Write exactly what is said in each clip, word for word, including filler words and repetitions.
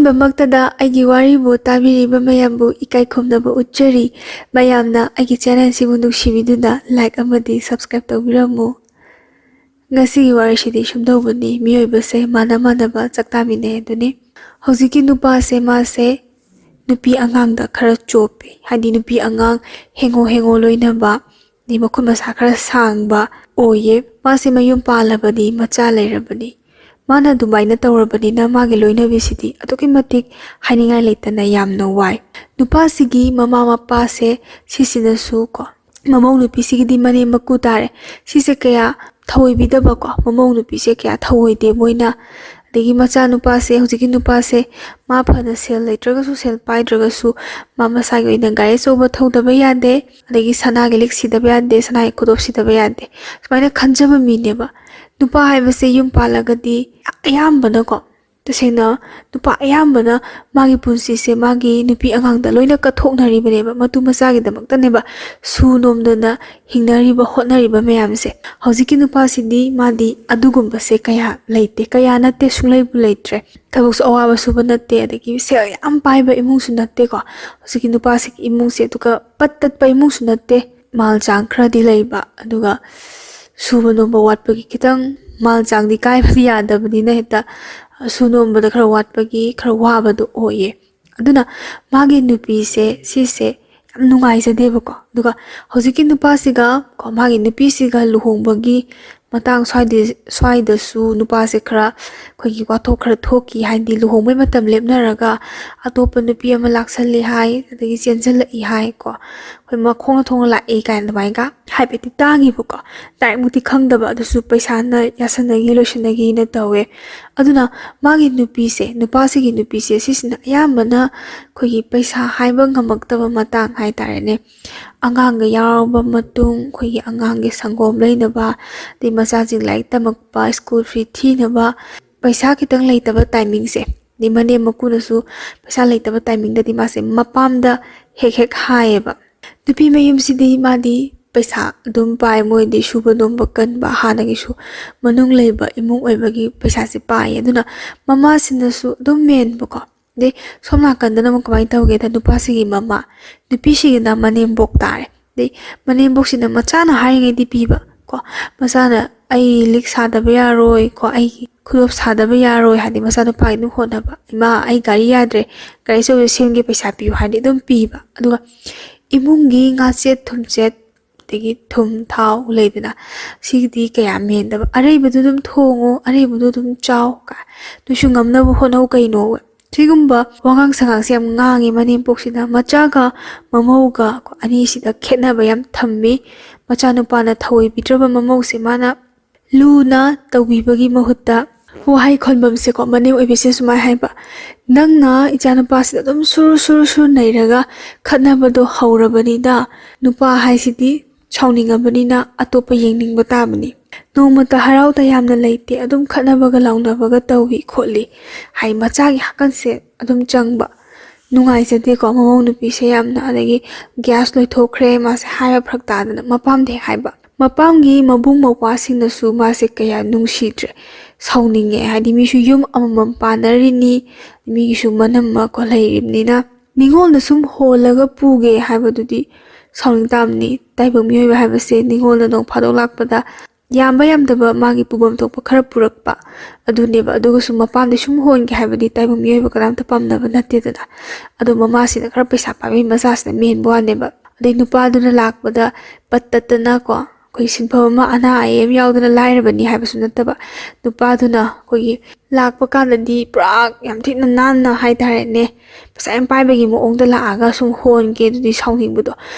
ꯑꯍꯥꯟꯕꯃꯛꯇꯗ ꯑꯩꯒꯤ ꯋꯥꯔꯤꯕꯨ ꯇꯥꯕꯤꯔꯤꯕ ꯃꯌꯥꯝꯕꯨ ꯏꯀꯥꯏ ꯈꯨꯝꯅꯕ ꯎꯠꯆꯔꯤ꯫ ꯃꯌꯥꯝꯅ ꯑꯩꯒꯤ ꯆꯦꯅꯦꯜꯁꯤꯕꯨ ꯅꯨꯡꯁꯤꯕꯤꯗꯨꯅ ꯂꯥꯏꯛ ꯑꯃꯗꯤ ꯁꯕꯁꯀ꯭ꯔꯥꯏꯕ ꯇꯧꯕꯤꯔꯝꯃꯨ꯫ ꯉꯁꯤꯒꯤ ꯋꯥꯔꯤꯁꯤꯗꯤ ꯁꯨꯝꯗꯧꯕꯅꯤ, ꯃꯤꯑꯣꯏꯕꯁꯦ ꯃꯥꯟꯅ ꯃꯥꯟꯅꯕ ꯆꯥꯛꯇꯥꯃꯤꯟꯅꯩ ꯑꯗꯨꯅꯤ꯫ ꯍꯧꯖꯤꯛꯀꯤ ꯅꯨꯄꯥꯁꯦ, ꯃꯥꯁꯦ ꯅꯨꯄꯤ ꯑꯉꯥꯡꯗ ꯈꯔ ꯆꯣꯞꯄꯦ, ꯍꯥꯏꯗꯤ ꯅꯨꯄꯤ ꯑꯉꯥꯡ ꯍꯦꯡꯉꯣ ꯍꯦꯡꯉꯣ ꯂꯣꯏꯅꯕ, ꯑꯗꯩ ꯃꯈꯨꯠ ꯃꯁꯥ ꯈꯔ ꯁꯥꯡꯕ ꯑꯣꯏꯌꯦ꯫ ꯃꯥꯁꯦ ꯃꯌꯨꯝ ꯄꯥꯜꯂꯕꯅꯤ, ꯃꯆꯥ ꯂꯩꯔꯕꯅꯤ꯫ ꯃꯥꯅ ꯑꯗꯨꯃꯥꯏꯅ ꯇꯧꯔꯕꯅꯤꯅ ꯃꯥꯒꯤ ꯂꯣꯏꯅꯕꯤꯁꯤꯗꯤ ꯑꯗꯨꯛꯀꯤ ꯃꯇꯤꯛ ꯍꯥꯏꯅꯤꯡꯉꯥꯏ ꯂꯩꯇꯅ ꯌꯥꯝꯅ ꯋꯥꯏ꯫ ꯅꯨꯄꯥꯁꯤꯒꯤ ꯃꯃꯥ ꯃꯄꯥꯁꯦ ꯁꯤꯁꯤꯅꯁꯨ ꯀꯣ, ꯃꯃꯧ ꯅꯨꯄꯤꯁꯤꯒꯤꯗꯤ ꯃꯅꯦꯝ ꯃꯀꯨ ꯇꯥꯔꯦ, ꯁꯤꯁꯦ ꯀꯌꯥ ꯊꯧꯑꯣꯏꯕꯤꯗꯕꯀꯣ, ꯃꯃꯧ ꯅꯨꯄꯤꯁꯦ ꯀꯌꯥ ꯊꯧꯑꯣꯏꯗꯦ ꯃꯣꯏꯅ꯫ ꯑꯗꯒꯤ ꯃꯆꯥ ꯅꯨꯄꯥꯁꯦ, ꯍꯧꯖꯤꯛꯀꯤ ꯅꯨꯄꯥꯁꯦ, ꯃꯥ ꯐꯅ ꯁꯦꯜ ꯂꯩꯇ꯭ꯔꯒꯁꯨ, ꯁꯦꯜ ꯄꯥꯏꯗ꯭ꯔꯒꯁꯨ, ꯃꯥ ꯃꯁꯥꯒꯤ ꯑꯣꯏꯅ ꯒꯥꯔꯤ ꯑꯆꯧꯕ ꯊꯧꯗꯕ ꯌꯥꯗꯦ, ꯑꯗꯒꯤ ꯁꯅꯥꯒꯤ ꯂꯤꯛ ꯁꯤꯗꯕ ꯌꯥꯗꯦ, ꯁꯅꯥꯒꯤ ꯈꯨꯗꯣꯞ ꯁꯤꯗꯕ ꯌꯥꯗꯦ, ꯁꯨꯃꯥꯏꯅ ꯈꯟꯖꯕ ꯃꯤꯅꯦꯕ꯫ ꯅꯨꯄꯥ ꯍꯥꯏꯕꯁꯦ ꯌꯨꯝ ꯄꯥꯜꯂꯒꯗꯤ ꯑꯌꯥꯝꯕꯅꯀꯣ, ꯇꯁꯦꯡꯅ ꯅꯨꯄꯥ ꯑꯌꯥꯝꯕꯅ ꯃꯥꯒꯤ ꯄꯨꯟꯁꯤꯁꯦ ꯃꯥꯒꯤ ꯅꯨꯄꯤ ꯑꯉꯥꯡꯗ ꯂꯣꯏꯅ ꯀꯠꯊꯣꯛꯅꯔꯤꯕꯅꯦꯕ, ꯃꯇꯨ ꯃꯆꯥꯒꯤꯗꯃꯛꯇꯅꯦꯕ ꯁꯨ ꯅꯣꯝꯗꯅ ꯍꯤꯡꯅꯔꯤꯕ, ꯍꯣꯠꯅꯔꯤꯕ ꯃꯌꯥꯝꯁꯦ꯫ ꯍꯧꯖꯤꯛꯀꯤ ꯅꯨꯄꯥꯁꯤꯗꯤ ꯃꯥꯗꯤ ꯑꯗꯨꯒꯨꯝꯕꯁꯦ ꯀꯌꯥ ꯂꯩꯇꯦ, ꯀꯌꯥ ꯅꯠꯇꯦ, ꯁꯨꯡꯂꯩꯕꯨ ꯂꯩꯇ꯭ꯔꯦ꯫ ꯊꯕꯛꯁꯨ ꯑꯋꯥꯕ ꯁꯨꯕ ꯅꯠꯇꯦ, ꯑꯗꯒꯤ ꯁꯦꯜ ꯌꯥꯝ ꯄꯥꯏꯕ ꯏꯃꯨꯡꯁꯨ ꯅꯠꯇꯦꯀꯣ꯫ ꯍꯧꯖꯤꯛꯀꯤ ꯅꯨꯄꯥꯁꯤꯒꯤ ꯏꯃꯨꯡꯁꯦ ꯑꯗꯨꯒ ꯄꯠ ꯇꯠꯄ ꯏꯃꯨꯡꯁꯨ ꯅꯠꯇꯦ꯫ ꯃꯥꯜ ꯆꯥꯡ ꯈꯔꯗꯤ ꯂꯩꯕ, ꯑꯗꯨꯒ ꯁꯨꯕ ꯅꯣꯝꯕ ꯋꯥꯠꯄꯒꯤ ꯈꯤꯇꯪ, ꯃꯥꯜ ꯆꯥꯡꯗꯤ ꯀꯥꯏꯕꯗꯤ ꯌꯥꯗꯕꯅꯤꯅ, ꯍꯦꯛꯇ ꯁꯨ ꯅꯣꯝꯕꯗ ꯈꯔ ꯋꯥꯠꯄꯒꯤ ꯈꯔ ꯋꯥꯕꯗꯣ ꯑꯣꯏꯌꯦ꯫ ꯑꯗꯨꯅ ꯃꯥꯒꯤ ꯅꯨꯄꯤꯁꯦ ꯁꯤꯁꯦ ꯌꯥꯝ ꯅꯨꯡꯉꯥꯏꯖꯗꯦꯕꯀꯣ꯫ ꯑꯗꯨꯒ ꯍꯧꯖꯤꯛꯀꯤ ꯅꯨꯄꯥꯁꯤꯒ ꯀꯣ, ꯃꯥꯒꯤ ꯅꯨꯄꯤꯁꯤꯒ ꯂꯨꯍꯣꯡꯕꯒꯤ ꯃꯇꯥꯡ ꯁ꯭ꯋꯥꯏꯗ, ꯁ꯭ꯋꯥꯏꯗꯁꯨ ꯅꯨꯄꯥꯁꯦ ꯈꯔ ꯑꯩꯈꯣꯏꯒꯤ ꯋꯥꯊꯣꯛ ꯈꯔ ꯊꯣꯛꯈꯤ꯫ ꯍꯥꯏꯗꯤ ꯂꯨꯍꯣꯡꯕꯩ ꯃꯇꯝ ꯂꯦꯞꯅꯔꯒ ꯑꯇꯣꯞꯄ ꯅꯨꯄꯤ ꯑꯃ ꯂꯥꯛꯁꯜꯂꯤ ꯍꯥꯏ, ꯑꯗꯒꯤ ꯆꯦꯟꯁꯤꯜꯂꯛꯏ ꯍꯥꯏ ꯀꯣ, ꯑꯩꯈꯣꯏ ꯃꯈꯣꯡꯅ ꯊꯣꯡꯅ ꯂꯥꯛꯑꯦ ꯀꯥꯏꯅ ꯑꯗꯨꯃꯥꯏꯅꯒ ꯍꯥꯏꯐꯦꯠꯇꯤ ꯇꯥꯈꯤꯕꯀꯣ꯫ ꯗꯥꯏꯔꯦꯛꯃꯛꯇꯤ ꯈꯪꯗꯕ, ꯑꯗꯨꯁꯨ ꯄꯩꯁꯥꯅ ꯌꯥꯁꯟꯅꯈꯤ ꯂꯣꯏꯁꯟꯅꯈꯤꯅ ꯇꯧꯋꯦ꯫ ꯑꯗꯨꯅ ꯃꯥꯒꯤ ꯅꯨꯄꯤꯁꯦ, ꯅꯨꯄꯥꯁꯤꯒꯤ ꯅꯨꯄꯤꯁꯦ, ꯁꯤꯁꯤꯅ ꯑꯌꯥꯝꯕꯅ ꯑꯩꯈꯣꯏꯒꯤ ꯄꯩꯁꯥ ꯍꯥꯏꯕ ꯉꯝꯃꯛꯇꯕ ꯃꯇꯥꯡ ꯍꯥꯏꯇꯥꯔꯦꯅꯦ꯫ ꯑꯉꯥꯡꯒ ꯌꯥꯎꯔꯕ ꯃꯇꯨꯡ, ꯑꯩꯈꯣꯏꯒꯤ ꯑꯉꯥꯡꯒꯤ ꯁꯪꯒꯣꯝ ꯂꯩꯅꯕ, ꯑꯗꯩ ꯃꯆꯥꯁꯤꯡ ꯂꯥꯏꯔꯤꯛ ꯇꯝꯃꯛꯄ, ꯁ꯭ꯀꯨꯜ ꯐꯤ ꯊꯤꯅꯕ, ꯄꯩꯁꯥ ꯈꯤꯇꯪ ꯂꯩꯇꯕ ꯇꯥꯏꯃꯤꯡꯁꯦ, ꯑꯗꯩ ꯃꯅꯦꯝ ꯃꯀꯨꯅꯁꯨ ꯄꯩꯁꯥ ꯂꯩꯇꯕ ꯇꯥꯏꯃꯤꯡꯗꯗꯤ ꯃꯥꯁꯦ ꯃꯄꯥꯝꯗ ꯍꯦꯛ ꯍꯦꯛ ꯍꯥꯏꯌꯦꯕ꯫ ꯅꯨꯄꯤ ꯃꯌꯨꯝꯁꯤꯗꯤ ꯃꯥꯗꯤ ꯄꯩꯁꯥ ꯑꯗꯨꯝ ꯄꯥꯏ, ꯃꯣꯏꯗꯤ ꯁꯨꯕ ꯅꯣꯝꯕ ꯀꯟꯕ, ꯍꯥꯟꯅꯒꯤꯁꯨ ꯃꯅꯨꯡ ꯂꯩꯕ ꯏꯃꯨꯡ ꯑꯣꯏꯕꯒꯤ ꯄꯩꯁꯥꯁꯦ ꯄꯥꯏꯌꯦ꯫ ꯑꯗꯨꯅ ꯃꯃꯥꯁꯤꯅꯁꯨ ꯑꯗꯨꯝ ꯃꯦꯟꯕꯀꯣ, ꯑꯗꯩ ꯁꯣꯝ ꯅꯥꯀꯟꯗꯅ ꯑꯃꯨꯛ ꯀꯃꯥꯏꯅ ꯇꯧꯒꯦꯗ, ꯅꯨꯄꯥꯁꯤꯒꯤ ꯃꯃꯥ, ꯅꯨꯄꯤꯁꯤꯒꯤꯅ ꯃꯅꯦꯝꯕꯣꯛ ꯇꯥꯔꯦ꯫ ꯑꯗꯩ ꯃꯅꯦꯝꯕꯣꯛꯁꯤꯅ ꯃꯆꯥꯅ ꯍꯥꯏꯔꯤꯉꯩꯗꯤ ꯄꯤꯕ ꯀꯣ, ꯃꯆꯥꯅ "ꯑꯩ ꯂꯤꯛ ꯁꯥꯗꯕ ꯌꯥꯔꯣꯏ ꯀꯣ, ꯑꯩ ꯈꯨꯗꯣꯞ ꯁꯥꯗꯕ ꯌꯥꯔꯣꯏ" ꯍꯥꯏꯗꯤ ꯃꯆꯥꯅꯨꯄꯥꯒꯤ ꯑꯗꯨꯝ ꯍꯣꯠꯅꯕ, "ꯏꯃꯥ, ꯑꯩ ꯒꯥꯔꯤ ꯌꯥꯗ꯭ꯔꯦ, ꯒꯥꯔꯤ ꯑꯆꯧꯕ ꯁꯦꯝꯒꯦ, ꯄꯩꯁꯥ ꯄꯤꯌꯨ" ꯍꯥꯏꯗꯤ ꯑꯗꯨꯝ ꯄꯤꯕ꯫ ꯑꯗꯨꯒ ꯏꯃꯨꯡꯒꯤ ꯉꯥꯆꯦꯠ ꯊꯨꯝꯆꯦꯠ, ꯑꯗꯒꯤ ꯊꯨꯝ ꯊꯥꯎ ꯂꯩꯗꯅ, ꯁꯤꯒꯤꯗꯤ ꯀꯌꯥ ꯃꯦꯟꯗꯕ, "ꯑꯔꯩꯕꯗꯨ ꯑꯗꯨꯝ ꯊꯣꯡꯉꯣ, ꯑꯔꯩꯕꯗꯨ ꯑꯗꯨꯝ ꯆꯥꯎ" ꯀꯥꯏ, "ꯅꯣꯏꯁꯨ ꯉꯝꯅꯕ ꯍꯣꯠꯅꯧ ꯀꯩꯅꯣ"꯫ ꯁꯤꯒꯨꯝꯕ ꯋꯥꯉꯥꯡ ꯁꯉꯥꯡꯁꯦ ꯌꯥꯝ ꯉꯥꯡꯉꯤ ꯃꯅꯦꯝꯄꯣꯛꯁꯤꯅ꯫ ꯃꯆꯥꯒ ꯃꯃꯧꯒ ꯑꯅꯤꯁꯤꯗ ꯈꯦꯠꯅꯕ ꯌꯥꯝ ꯊꯝꯃꯤ꯫ ꯃꯆꯥꯅꯨꯄꯥꯅ ꯊꯑꯣꯏꯕꯤꯗ꯭ꯔꯕ ꯃꯃꯧꯁꯦ ꯃꯥꯅ ꯂꯨꯅ ꯇꯧꯕꯤꯕꯒꯤ ꯃꯍꯨꯠꯇ ꯋꯥꯍꯩ ꯈꯣꯟꯕꯝꯁꯦꯀꯣ, ꯃꯅꯦꯝ ꯑꯣꯏꯕꯤꯁꯦ ꯁꯨꯃꯥꯏ ꯍꯥꯏꯕ, "ꯅꯪꯅ ꯏꯆꯥꯅꯨꯄꯥꯁꯤꯗ ꯑꯗꯨꯝ ꯁꯨꯔꯨ ꯁꯨꯔꯨ ꯁꯨꯔꯨ ꯅꯩꯔꯒ ꯈꯠꯅꯕꯗꯣ ꯍꯧꯔꯕꯅꯤꯅ, ꯅꯨꯄꯥ ꯍꯥꯏꯁꯤꯗꯤ ꯁꯥꯎꯅꯤꯡꯉꯕꯅꯤꯅ ꯑꯇꯣꯞꯄ ꯌꯦꯡꯅꯤꯡꯕ ꯇꯥꯕꯅꯤ꯫ ꯅꯣꯡꯃꯇ ꯍꯔꯥꯎ ꯇꯌꯥꯝꯅ ꯂꯩꯇꯦ, ꯑꯗꯨꯝ ꯈꯠꯅꯕꯒ ꯂꯥꯎꯅꯕꯒ ꯇꯧꯏ ꯈꯣꯠꯂꯤ" ꯍꯥꯏ꯫ ꯃꯆꯥꯒꯤ ꯍꯥꯀꯟꯁꯦ ꯑꯗꯨꯝ ꯆꯪꯕ꯫ ꯅꯨꯡꯉꯥꯏꯖꯗꯦꯀꯣ ꯃꯃꯧ ꯅꯨꯄꯤꯁꯦ ꯌꯥꯝꯅ꯫ ꯑꯗꯒꯤ ꯒ꯭ꯌꯥꯁ ꯂꯣꯏꯊꯣꯛꯈ꯭ꯔꯦ, ꯃꯥꯁꯦ ꯍꯥꯏꯕ ꯐꯔꯛ ꯇꯥꯗꯅ ꯃꯄꯥꯝꯗ ꯍꯦꯛ ꯍꯥꯏꯕ꯫ ꯃꯄꯥꯝꯒꯤ ꯃꯕꯨꯡ ꯃꯧꯄ꯭ꯋꯥꯁꯤꯡꯅꯁꯨ ꯃꯥꯁꯦ ꯀꯌꯥ ꯅꯨꯡꯁꯤꯗ꯭ꯔꯦ, ꯁꯥꯎꯅꯤꯡꯉꯦ꯫ ꯍꯥꯏꯗꯤ ꯃꯤꯁꯨ ꯌꯨꯝ ꯑꯃꯃꯝ ꯄꯥꯟꯅꯔꯤꯅꯤ, ꯃꯤꯒꯤꯁꯨ ꯃꯅꯝ ꯑꯃꯀꯣ ꯂꯩꯔꯤꯕꯅꯤꯅ꯫ ꯅꯤꯉꯣꯜꯅ ꯁꯨꯝ ꯍꯣꯜꯂꯒ ꯄꯨꯒꯦ ꯍꯥꯏꯕꯗꯨꯗꯤ ꯁꯥꯎꯅꯤꯡ ꯇꯥꯕꯅꯤ꯫ ꯇꯥꯏꯕꯪ ꯃꯤꯑꯣꯏꯕ ꯍꯥꯏꯕꯁꯦ ꯅꯤꯉꯣꯜꯅ ꯅꯣꯡ ꯐꯥꯗꯣꯛ ꯂꯥꯛꯄꯗ ꯌꯥꯝꯕ ꯌꯥꯝꯗꯕ ꯃꯥꯒꯤ ꯄꯨꯐꯝ ꯊꯣꯛꯄ ꯈꯔ ꯄꯨꯔꯛꯄ ꯑꯗꯨꯅꯦꯕ꯫ ꯑꯗꯨꯒꯁꯨ ꯃꯄꯥꯝꯗ ꯁꯨꯝ ꯍꯣꯟꯒꯦ ꯍꯥꯏꯕꯗꯤ ꯇꯥꯏꯕꯪ ꯃꯤꯑꯣꯏꯕ ꯀꯅꯥꯝꯇ ꯄꯥꯝꯅꯕ ꯅꯠꯇꯦꯗꯅ꯫ ꯑꯗꯣ ꯃꯃꯥꯁꯤꯅ ꯈꯔ ꯄꯩꯁꯥ ꯄꯥꯏꯕꯒꯤ ꯃꯆꯥꯁꯤꯅ ꯃꯦꯟꯕ ꯋꯥꯅꯦꯕ꯫ ꯑꯗꯩ ꯅꯨꯄꯥꯗꯨꯅ ꯂꯥꯛꯄꯗ ꯄꯠ ꯇꯠꯇꯅꯀꯣ, ꯑꯩꯈꯣꯏ ꯁꯤꯟꯐꯝ ꯑꯃ, ꯑꯅꯥ ꯑꯌꯦꯛ ꯑꯃ ꯌꯥꯎꯗꯅ ꯂꯥꯏꯔꯕꯅꯤ ꯍꯥꯏꯕꯁꯨ ꯅꯠꯇꯕ, ꯅꯨꯄꯥꯗꯨꯅ ꯑꯩꯈꯣꯏꯒꯤ ꯂꯥꯛꯄ ꯀꯥꯟꯗꯗꯤ ꯄꯨꯔꯥ ꯌꯥꯝ ꯊꯤꯅ ꯅꯥꯟꯅ ꯍꯥꯏꯇꯥꯔꯦꯅꯦ, ꯄꯩꯁꯥ ꯌꯥꯝ ꯄꯥꯏꯕꯒꯤ ꯃꯑꯣꯡꯗ ꯂꯥꯛꯑꯒ ꯁꯨꯝ ꯍꯣꯟꯒꯦ ꯑꯗꯨꯗꯤ ꯁꯥꯎꯅꯤꯡꯕꯗꯣ,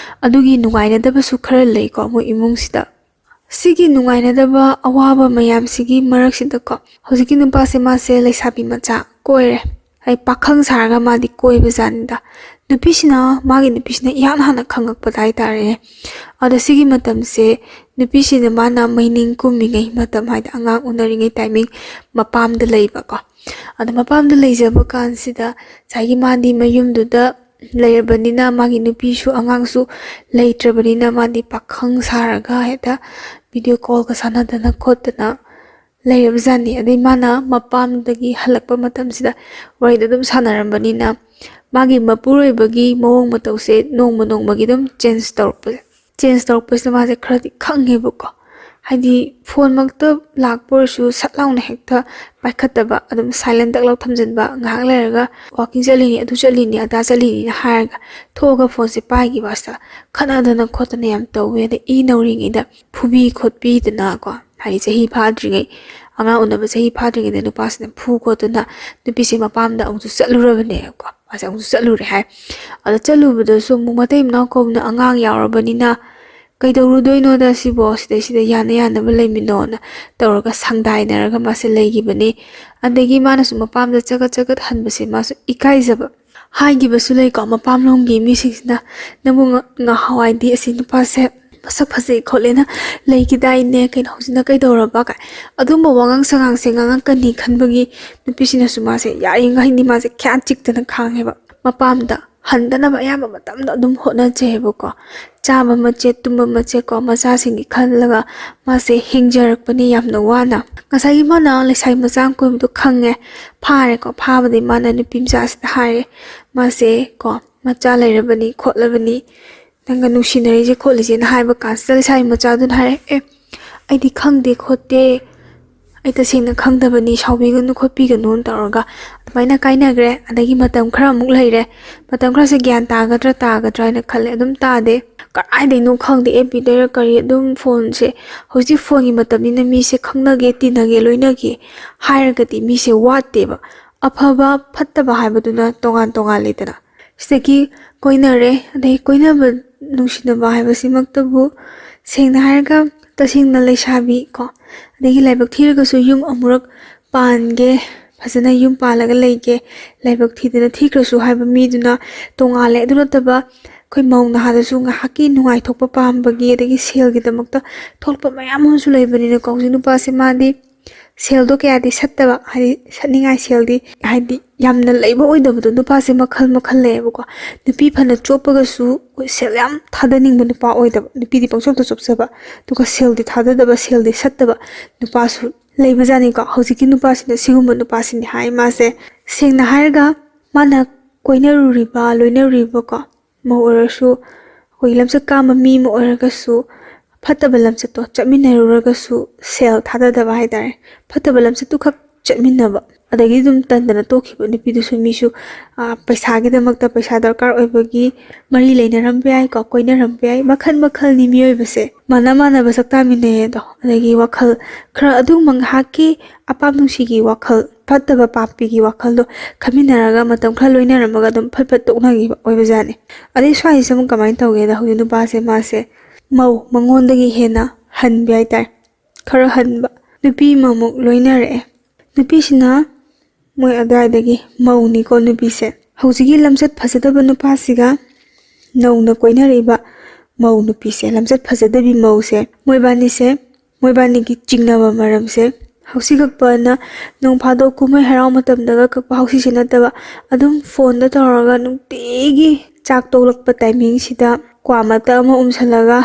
ꯑꯗꯨꯒꯤ ꯅꯨꯡꯉꯥꯏꯅꯗꯕꯁꯨ ꯈꯔ ꯂꯩꯀꯣ ꯃꯣꯏ ꯏꯃꯨꯡꯁꯤꯗ꯫ ꯁꯤꯒꯤ ꯅꯨꯡꯉꯥꯏꯅꯗꯕ ꯑꯋꯥꯕ ꯃꯌꯥꯝꯁꯤꯒꯤ ꯃꯔꯛꯁꯤꯗꯀꯣ, ꯍꯧꯖꯤꯛꯀꯤ ꯅꯨꯄꯥꯁꯦ, ꯃꯥꯁꯦ ꯂꯩꯁꯥꯕꯤ ꯃꯆꯥ ꯀꯣꯏꯔꯦ꯫ ꯑꯩ ꯄꯥꯈꯪ ꯁꯥꯔꯒ ꯃꯥꯗꯤ ꯀꯣꯏꯕ ꯖꯥꯠꯅꯤꯗ꯫ ꯅꯨꯄꯤꯁꯤꯅ, ꯃꯥꯒꯤ ꯅꯨꯄꯤꯁꯤꯅ ꯏꯍꯥꯟ ꯍꯥꯟꯅ ꯈꯪꯉꯛꯄꯗ ꯍꯥꯏꯇꯥꯔꯦꯅꯦ꯫ ꯑꯗꯣ ꯁꯤꯒꯤ ꯃꯇꯝꯁꯦ ꯅꯨꯄꯤꯁꯤꯅ ꯃꯥꯅ ꯃꯩꯅꯤꯡ ꯀꯨꯝꯃꯤꯉꯩ ꯃꯇꯝ ꯍꯥꯏꯗꯤ ꯑꯉꯥꯡ ꯎꯅꯔꯤꯉꯩ ꯇꯥꯏꯃꯤꯡ ꯃꯄꯥꯝꯗ ꯂꯩꯕꯀꯣ꯫ ꯑꯗꯣ ꯃꯄꯥꯝꯗ ꯂꯩꯖꯕ ꯀꯥꯟꯁꯤꯗ ꯉꯁꯥꯏꯒꯤ ꯃꯥꯗꯤ ꯃꯌꯨꯝꯗꯨꯗ ꯂꯩꯔꯕꯅꯤꯅ ꯃꯥꯒꯤ ꯅꯨꯄꯤꯁꯨ ꯑꯉꯥꯡꯁꯨ ꯂꯩꯇ꯭ꯔꯕꯅꯤꯅ ꯃꯥꯗꯤ ꯄꯥꯈꯪ ꯁꯥꯔꯒ ꯍꯦꯛꯇ ꯚꯤꯗꯤꯑꯣ ꯀꯣꯜꯒ ꯁꯥꯟꯅꯗꯅ ꯈꯣꯠꯇꯅ ꯂꯩꯔꯕꯖꯥꯠꯅꯤ꯫ ꯑꯗꯩ ꯃꯥꯅ ꯃꯄꯥꯝꯗꯒꯤ ꯍꯜꯂꯛꯄ ꯃꯇꯝꯁꯤꯗ ꯋꯥꯔꯤꯗꯣ ꯑꯗꯨꯝ ꯁꯥꯟꯅꯔꯝꯕꯅꯤꯅ ꯃꯥꯒꯤ ꯃꯄꯨꯔꯣꯏꯕꯒꯤ ꯃꯑꯣꯡ ꯃꯇꯧꯁꯦ ꯅꯣꯡꯃ ꯅꯣꯡꯃꯒꯤ ꯑꯗꯨꯝ ꯆꯦꯟꯖ ꯇꯧꯔꯛꯄꯁꯦ ꯆꯦꯟꯖ ꯇꯧꯔꯛꯄꯁꯤꯗ ꯃꯥꯁꯦ ꯈꯔꯗꯤ ꯈꯪꯉꯦꯕꯀꯣ꯫ ꯍꯥꯏꯗꯤ ꯐꯣꯟꯃꯛꯇ ꯂꯥꯛꯄ ꯑꯣꯏꯔꯁꯨ ꯁꯠ ꯂꯥꯎꯅ ꯍꯦꯛꯇ ꯄꯥꯏꯈꯠꯇꯕ, ꯑꯗꯨꯝ ꯁꯥꯏꯂꯦꯟ ꯇꯛ ꯂꯥꯎ ꯊꯝꯖꯤꯟꯕ, ꯉꯥꯏꯍꯥꯛ ꯂꯩꯔꯒ ꯋꯥꯀꯤꯡ ꯆꯠꯂꯤꯅꯤ, ꯑꯗꯨ ꯆꯠꯂꯤꯅꯤ, ꯑꯗꯥ ꯆꯠꯂꯤꯅꯤꯅ ꯍꯥꯏꯔꯒ ꯊꯣꯛꯑꯒ ꯐꯣꯟꯁꯦ ꯄꯥꯏꯈꯤꯕ ꯑꯁꯤꯗ ꯈꯠꯅꯗꯅ ꯈꯣꯠꯇꯅ ꯌꯥꯝ ꯇꯧꯋꯦ꯫ ꯑꯗꯩ ꯏ ꯅꯧꯔꯤꯉꯩꯗ ꯐꯨꯕꯤ ꯈꯣꯠꯄꯤꯗꯅꯀꯣ, ꯍꯥꯏꯗꯤ ꯆꯍꯤ ꯐꯥꯗ꯭ꯔꯤꯉꯩ, ꯑꯉꯥꯡ ꯎꯅꯕ ꯆꯍꯤ ꯐꯥꯗ꯭ꯔꯤꯉꯩꯗ ꯅꯨꯄꯥꯁꯤꯅ ꯐꯨ ꯈꯣꯠꯇꯅ ꯅꯨꯄꯤꯁꯦ ꯃꯄꯥꯝꯗ ꯑꯃꯨꯛꯁꯨ ꯆꯠꯂꯨꯔꯕꯅꯦꯕꯀꯣ꯫ ꯃꯥꯁꯦ ꯑꯃꯨꯛꯁꯨ ꯆꯠꯂꯨꯔꯦ ꯍꯥꯏ꯫ ꯑꯗ ꯆꯠꯂꯨꯕꯗꯁꯨ ꯑꯃꯨꯛ ꯃꯇꯩ ꯃꯅꯥꯎ ꯀꯧꯕꯅ ꯑꯉꯥꯡ ꯌꯥꯎꯔꯕꯅꯤꯅ "ꯀꯩꯗꯧꯔꯨꯗꯣꯏꯅꯣꯗ ꯁꯤꯕꯣ, ꯁꯤꯗꯩꯁꯤꯗ ꯌꯥꯅ ꯌꯥꯅꯕ ꯂꯩꯃꯤꯟꯅꯣꯅ" ꯇꯧꯔꯒ ꯁꯪꯗꯥꯏꯅꯔꯒ ꯃꯥꯁꯦ ꯂꯩꯈꯤꯕꯅꯤ꯫ ꯑꯗꯒꯤ ꯃꯥꯅꯁꯨ ꯃꯄꯥꯝꯗ ꯆꯒꯠ ꯆꯒꯠ ꯍꯟꯕꯁꯦ ꯃꯥꯁꯨ ꯏꯀꯥꯏꯖꯕ꯫ ꯍꯥꯏꯈꯤꯕꯁꯨ ꯂꯩꯀꯣ, ꯃꯄꯥꯝꯂꯣꯝꯒꯤ ꯃꯤꯁꯤꯡꯁꯤꯅ "ꯅꯪꯕꯨ ꯉ-, ꯉꯍꯥꯟꯋꯥꯏꯗꯤ ꯑꯁꯤ ꯅꯨꯄꯥꯁꯦ ꯃꯁꯛ ꯐꯖꯩ ꯈꯣꯠꯂꯦꯅ ꯂꯩꯈꯤꯗꯥꯏꯅꯦ, ꯀꯩꯅꯣ ꯍꯧꯖꯤꯛꯅ ꯀꯩꯗꯧꯔꯕ?" ꯀꯥꯏ꯫ ꯑꯗꯨꯝꯕ ꯋꯥꯉꯥꯡ ꯁꯉꯥꯡꯁꯦ ꯉꯥꯡꯉꯛꯀꯅꯤ ꯈꯟꯕꯒꯤ ꯅꯨꯄꯤꯁꯤꯅꯁꯨ ꯃꯥꯁꯦ ꯌꯥꯔꯤꯉꯩꯗꯤ ꯃꯥꯁꯦ ꯈ꯭ꯌꯥꯟ ꯆꯤꯛꯇꯅ ꯈꯥꯡꯉꯦꯕ꯫ ꯃꯄꯥꯝꯗ ꯍꯟꯗꯅꯕ ꯑꯌꯥꯝꯕ ꯃꯇꯝꯗ ꯑꯗꯨꯝ ꯍꯣꯠꯅꯖꯩꯑꯕꯀꯣ꯫ ꯆꯥꯕ ꯃꯆꯦꯠ, ꯇꯨꯝꯕ ꯃꯆꯦꯠꯀꯣ, ꯃꯆꯥꯁꯤꯡꯒꯤ ꯈꯜꯂꯒ ꯃꯥꯁꯦ ꯍꯤꯡꯖꯔꯛꯄꯅꯤ ꯌꯥꯝꯅ ꯋꯥꯅ꯫ ꯉꯁꯥꯏꯒꯤ ꯃꯥꯅ ꯂꯩꯁꯥꯕꯤ ꯃꯆꯥ ꯑꯃ ꯀꯣꯏꯕꯗꯣ ꯈꯪꯉꯦ, ꯐꯥꯔꯦꯀꯣ꯫ ꯐꯥꯕꯗꯤ ꯃꯥꯅ ꯅꯨꯄꯤ ꯃꯆꯥꯁꯤꯗ ꯍꯥꯏꯔꯦ, ꯃꯥꯁꯦ ꯀꯣ, ꯃꯆꯥ ꯂꯩꯔꯕꯅꯤ ꯈꯣꯠꯂꯕꯅꯤ, ꯅꯪꯒ ꯅꯨꯡꯁꯤꯅꯔꯤꯁꯦ ꯈꯣꯠꯂꯤꯁꯦꯅ ꯍꯥꯏꯕ ꯀꯥꯟꯁꯤꯗ ꯂꯩꯁꯥꯕꯤ ꯃꯆꯥꯗꯨꯅ ꯍꯥꯏꯔꯦ, "ꯑꯦ, ꯑꯩꯗꯤ ꯈꯪꯗꯦ ꯈꯣꯠꯇꯦ, ꯑꯩ ꯇꯁꯦꯡꯅ ꯈꯪꯗꯕꯅꯤ, ꯁꯥꯎꯕꯤꯒꯅꯨ ꯈꯣꯠꯄꯤꯒꯅꯨꯅ" ꯇꯧꯔꯒ ꯑꯗꯨꯃꯥꯏꯅ ꯀꯥꯏꯅꯈ꯭ꯔꯦ꯫ ꯑꯗꯒꯤ ꯃꯇꯝ ꯈꯔ ꯑꯃꯨꯛ ꯂꯩꯔꯦ꯫ ꯃꯇꯝ ꯈꯔꯁꯦ ꯒ꯭ꯌꯥꯟ ꯇꯥꯒꯗ꯭ꯔꯥ ꯇꯥꯒꯗ꯭ꯔꯥ ꯍꯥꯏꯅ ꯈꯜꯂꯦ꯫ ꯑꯗꯨꯝ ꯇꯥꯗꯦ꯫ ꯀꯗꯥꯏꯗꯩꯅꯣ ꯈꯪꯗꯦ, ꯑꯦꯐ ꯕꯤꯗꯩꯔ ꯀꯔꯤ, ꯑꯗꯨꯝ ꯐꯣꯟꯁꯦ, ꯍꯧꯖꯤꯛ ꯐꯣꯟꯒꯤ ꯃꯇꯝꯅꯤꯅ ꯃꯤꯁꯦ ꯈꯪꯅꯒꯦ, ꯇꯤꯟꯅꯒꯦ, ꯂꯣꯏꯅꯒꯦ ꯍꯥꯏꯔꯒꯗꯤ ꯃꯤꯁꯦ ꯋꯥꯠꯇꯦꯕ꯫ ꯑꯐꯕ ꯐꯠꯇꯕ ꯍꯥꯏꯕꯗꯨꯅ ꯇꯣꯉꯥꯟ ꯇꯣꯉꯥꯟ ꯂꯩꯗꯅ꯫ ꯁꯤꯗꯒꯤ ꯀꯣꯏꯅꯔꯦ꯫ ꯑꯗꯩ ꯀꯣꯏꯅꯕ, ꯅꯨꯡꯁꯤꯅꯕ ꯍꯥꯏꯕꯁꯤꯃꯛꯇꯕꯨ ꯁꯦꯡꯅ ꯍꯥꯏꯔꯒ ꯇꯁꯦꯡꯅ ꯂꯩꯁꯥꯕꯤ ꯀꯣ, ꯑꯗꯒꯤ ꯂꯥꯏꯕꯛ ꯊꯤꯔꯒꯁꯨ ꯌꯨꯝ ꯑꯃꯨꯔꯛ ꯄꯥꯟꯒꯦ, ꯐꯖꯅ ꯌꯨꯝ ꯄꯥꯜꯂꯒ ꯂꯩꯒꯦ, ꯂꯥꯏꯕꯛ ꯊꯤꯗꯅ ꯊꯤꯈ꯭ꯔꯁꯨ ꯍꯥꯏꯕ ꯃꯤꯗꯨꯅ ꯇꯣꯉꯥꯜꯂꯦ꯫ ꯑꯗꯨ ꯅꯠꯇꯕ ꯑꯩꯈꯣꯏ ꯃꯧ ꯅꯍꯥꯗꯁꯨ ꯉꯥꯏꯍꯥꯛꯀꯤ ꯅꯨꯡꯉꯥꯏꯊꯣꯛꯄ ꯄꯥꯝꯕꯒꯤ, ꯑꯗꯒꯤ ꯁꯦꯜꯒꯤꯗꯃꯛꯇ ꯊꯣꯛꯂꯛꯄ ꯃꯌꯥꯝ ꯑꯃꯁꯨ ꯂꯩꯕꯅꯤꯅꯀꯣ꯫ ꯍꯧꯖꯤꯛ ꯅꯨꯄꯥꯁꯦ ꯃꯥꯗꯤ ꯁꯦꯜꯗꯣ ꯀꯌꯥꯗꯤ ꯁꯠꯇꯕ, ꯍꯥꯏꯗꯤ ꯁꯠꯅꯤꯡꯉꯥꯏ ꯁꯦꯜꯗꯤ, ꯍꯥꯏꯗꯤ ꯌꯥꯝꯅ ꯂꯩꯕ ꯑꯣꯏꯗꯕꯗꯣ꯫ ꯅꯨꯄꯥꯁꯦ ꯃꯈꯜ ꯃꯈꯜ ꯂꯩꯌꯦꯕꯀꯣ꯫ ꯅꯨꯄꯤ ꯐꯅ ꯆꯣꯞꯄꯒꯁꯨ ꯁꯦꯜ ꯌꯥꯝ ꯊꯥꯗꯅꯤꯡꯕ ꯅꯨꯄꯥ ꯑꯣꯏꯗꯕ, ꯅꯨꯄꯤꯗꯤ ꯄꯪꯆꯣꯞꯇ ꯆꯣꯞꯆꯕ, ꯑꯗꯨꯒ ꯁꯦꯜꯗꯤ ꯊꯥꯗꯗꯕ, ꯁꯦꯜꯗꯤ ꯁꯠꯇꯕ ꯅꯨꯄꯥꯁꯨ ꯂꯩꯕꯖꯥꯠꯅꯤꯀꯣ꯫ ꯍꯧꯖꯤꯛꯀꯤ ꯅꯨꯄꯥꯁꯤꯅ ꯁꯤꯒꯨꯝꯕ ꯅꯨꯄꯥꯁꯤꯅꯤ ꯍꯥꯏ ꯃꯥꯁꯦ꯫ ꯁꯦꯡꯅ ꯍꯥꯏꯔꯒ ꯃꯥꯅ ꯀꯣꯏꯅꯔꯨꯔꯤꯕ, ꯂꯣꯏꯅꯔꯨꯔꯤꯕꯀꯣ, ꯃꯧ ꯑꯣꯏꯔꯁꯨ, ꯑꯩꯈꯣꯏꯒꯤ ꯂꯝꯆꯠ ꯀꯥꯝꯕ ꯃꯤ ꯑꯃ ꯑꯣꯏꯔꯒꯁꯨ, ꯐꯠꯇꯕ ꯂꯝꯆꯠꯇꯣ ꯆꯠꯃꯤꯟꯅꯔꯨꯔꯒꯁꯨ ꯁꯦꯜ ꯊꯥꯗꯗꯕ ꯍꯥꯏꯇꯥꯔꯦ, ꯐꯠꯇꯕ ꯂꯝꯆꯠꯇꯨꯈꯛ ꯆꯠꯃꯤꯟꯅꯕ, ꯑꯗꯒꯤ ꯑꯗꯨꯝ ꯇꯟꯗꯅ ꯇꯣꯛꯈꯤꯕ ꯅꯨꯄꯤꯗꯨꯁꯨ ꯃꯤꯁꯨ, ꯑꯥ, ꯄꯩꯁꯥꯒꯤꯗꯃꯛꯇ, ꯄꯩꯁꯥ ꯗꯔꯀꯥꯔ ꯑꯣꯏꯕꯒꯤ ꯃꯔꯤ ꯂꯩꯅꯔꯝꯕ ꯌꯥꯏꯀꯣ, ꯀꯣꯏꯅꯔꯝꯕ ꯌꯥꯏ, ꯃꯈꯜ ꯃꯈꯜꯅꯤ ꯃꯤꯑꯣꯏꯕꯁꯦ꯫ ꯃꯥꯟꯅ ꯃꯥꯟꯅꯕ ꯁꯛꯇꯝ ꯃꯤꯅꯩ ꯑꯗꯣ, ꯑꯗꯒꯤ ꯋꯥꯈꯜ ꯈꯔ ꯑꯗꯨꯝ ꯉꯥꯏꯍꯥꯛꯀꯤ ꯑꯄꯥꯝ ꯅꯨꯡꯁꯤꯒꯤ ꯋꯥꯈꯜ, ꯐꯠꯇꯕ ꯄꯥꯞꯄꯤꯒꯤ ꯋꯥꯈꯜꯗꯣ ꯈꯟꯃꯤꯟꯅꯔꯒ ꯃꯇꯝ ꯈꯔ ꯂꯣꯏꯅꯔꯝꯃꯒ ꯑꯗꯨꯝ ꯐꯠ ꯐꯠ ꯇꯣꯛꯅꯈꯤꯕ ꯑꯣꯏꯕꯖꯥꯠꯅꯤ꯫ ꯑꯗꯩ ꯁ꯭ꯋꯥꯏꯁꯤꯗ ꯑꯃꯨꯛ ꯀꯃꯥꯏꯅ ꯇꯧꯒꯦꯗ, ꯍꯧꯖꯤꯛ ꯅꯨꯄꯥꯁꯦ ꯃꯥꯁꯦ ꯃꯧ ꯃꯉꯣꯟꯗꯒꯤ ꯍꯦꯟꯅ ꯍꯟꯕ ꯍꯥꯏꯇꯥꯔꯦ, ꯈꯔ ꯍꯟꯕ ꯅꯨꯄꯤ ꯑꯃꯃꯨꯛ ꯂꯣꯏꯅꯔꯛꯑꯦ꯫ ꯅꯨꯄꯤꯁꯤꯅ ꯃꯣꯏ ꯑꯗꯨꯋꯥꯏꯗꯒꯤ ꯃꯧꯅꯤꯀꯣ ꯅꯨꯄꯤꯁꯦ꯫ ꯍꯧꯖꯤꯛꯀꯤ ꯂꯝꯆꯠ ꯐꯖꯗꯕ ꯅꯨꯄꯥꯁꯤꯒ ꯅꯧꯅ ꯀꯣꯏꯅꯔꯛꯏꯕ ꯃꯧ ꯅꯨꯄꯤꯁꯦ, ꯂꯝꯆꯠ ꯐꯖꯗꯕꯤ ꯃꯧꯁꯦ, ꯃꯣꯏꯕꯥꯅꯤꯁꯦ, ꯃꯣꯏꯕꯥꯅꯤꯒꯤ ꯆꯤꯡꯅꯕ ꯃꯔꯝꯁꯦ, ꯍꯧꯁꯤ ꯀꯛꯄꯅ ꯅꯣꯡ ꯐꯥꯗꯣꯛ ꯀꯨꯝꯍꯩ ꯍꯔꯥꯎ ꯃꯇꯝꯗꯒ ꯀꯛꯄ ꯍꯧꯁꯤꯁꯦ ꯅꯠꯇꯕ, ꯑꯗꯨꯝ ꯐꯣꯟꯗ ꯇꯧꯔꯒ ꯅꯨꯡꯇꯤꯒꯤ ꯆꯥꯛ ꯇꯣꯛꯂꯛꯄ ꯇꯥꯏꯃꯤꯡꯁꯤꯗ ꯀ꯭ꯋꯥ ꯃꯇꯞ ꯑꯃ ꯎꯝꯁꯜꯂꯒ,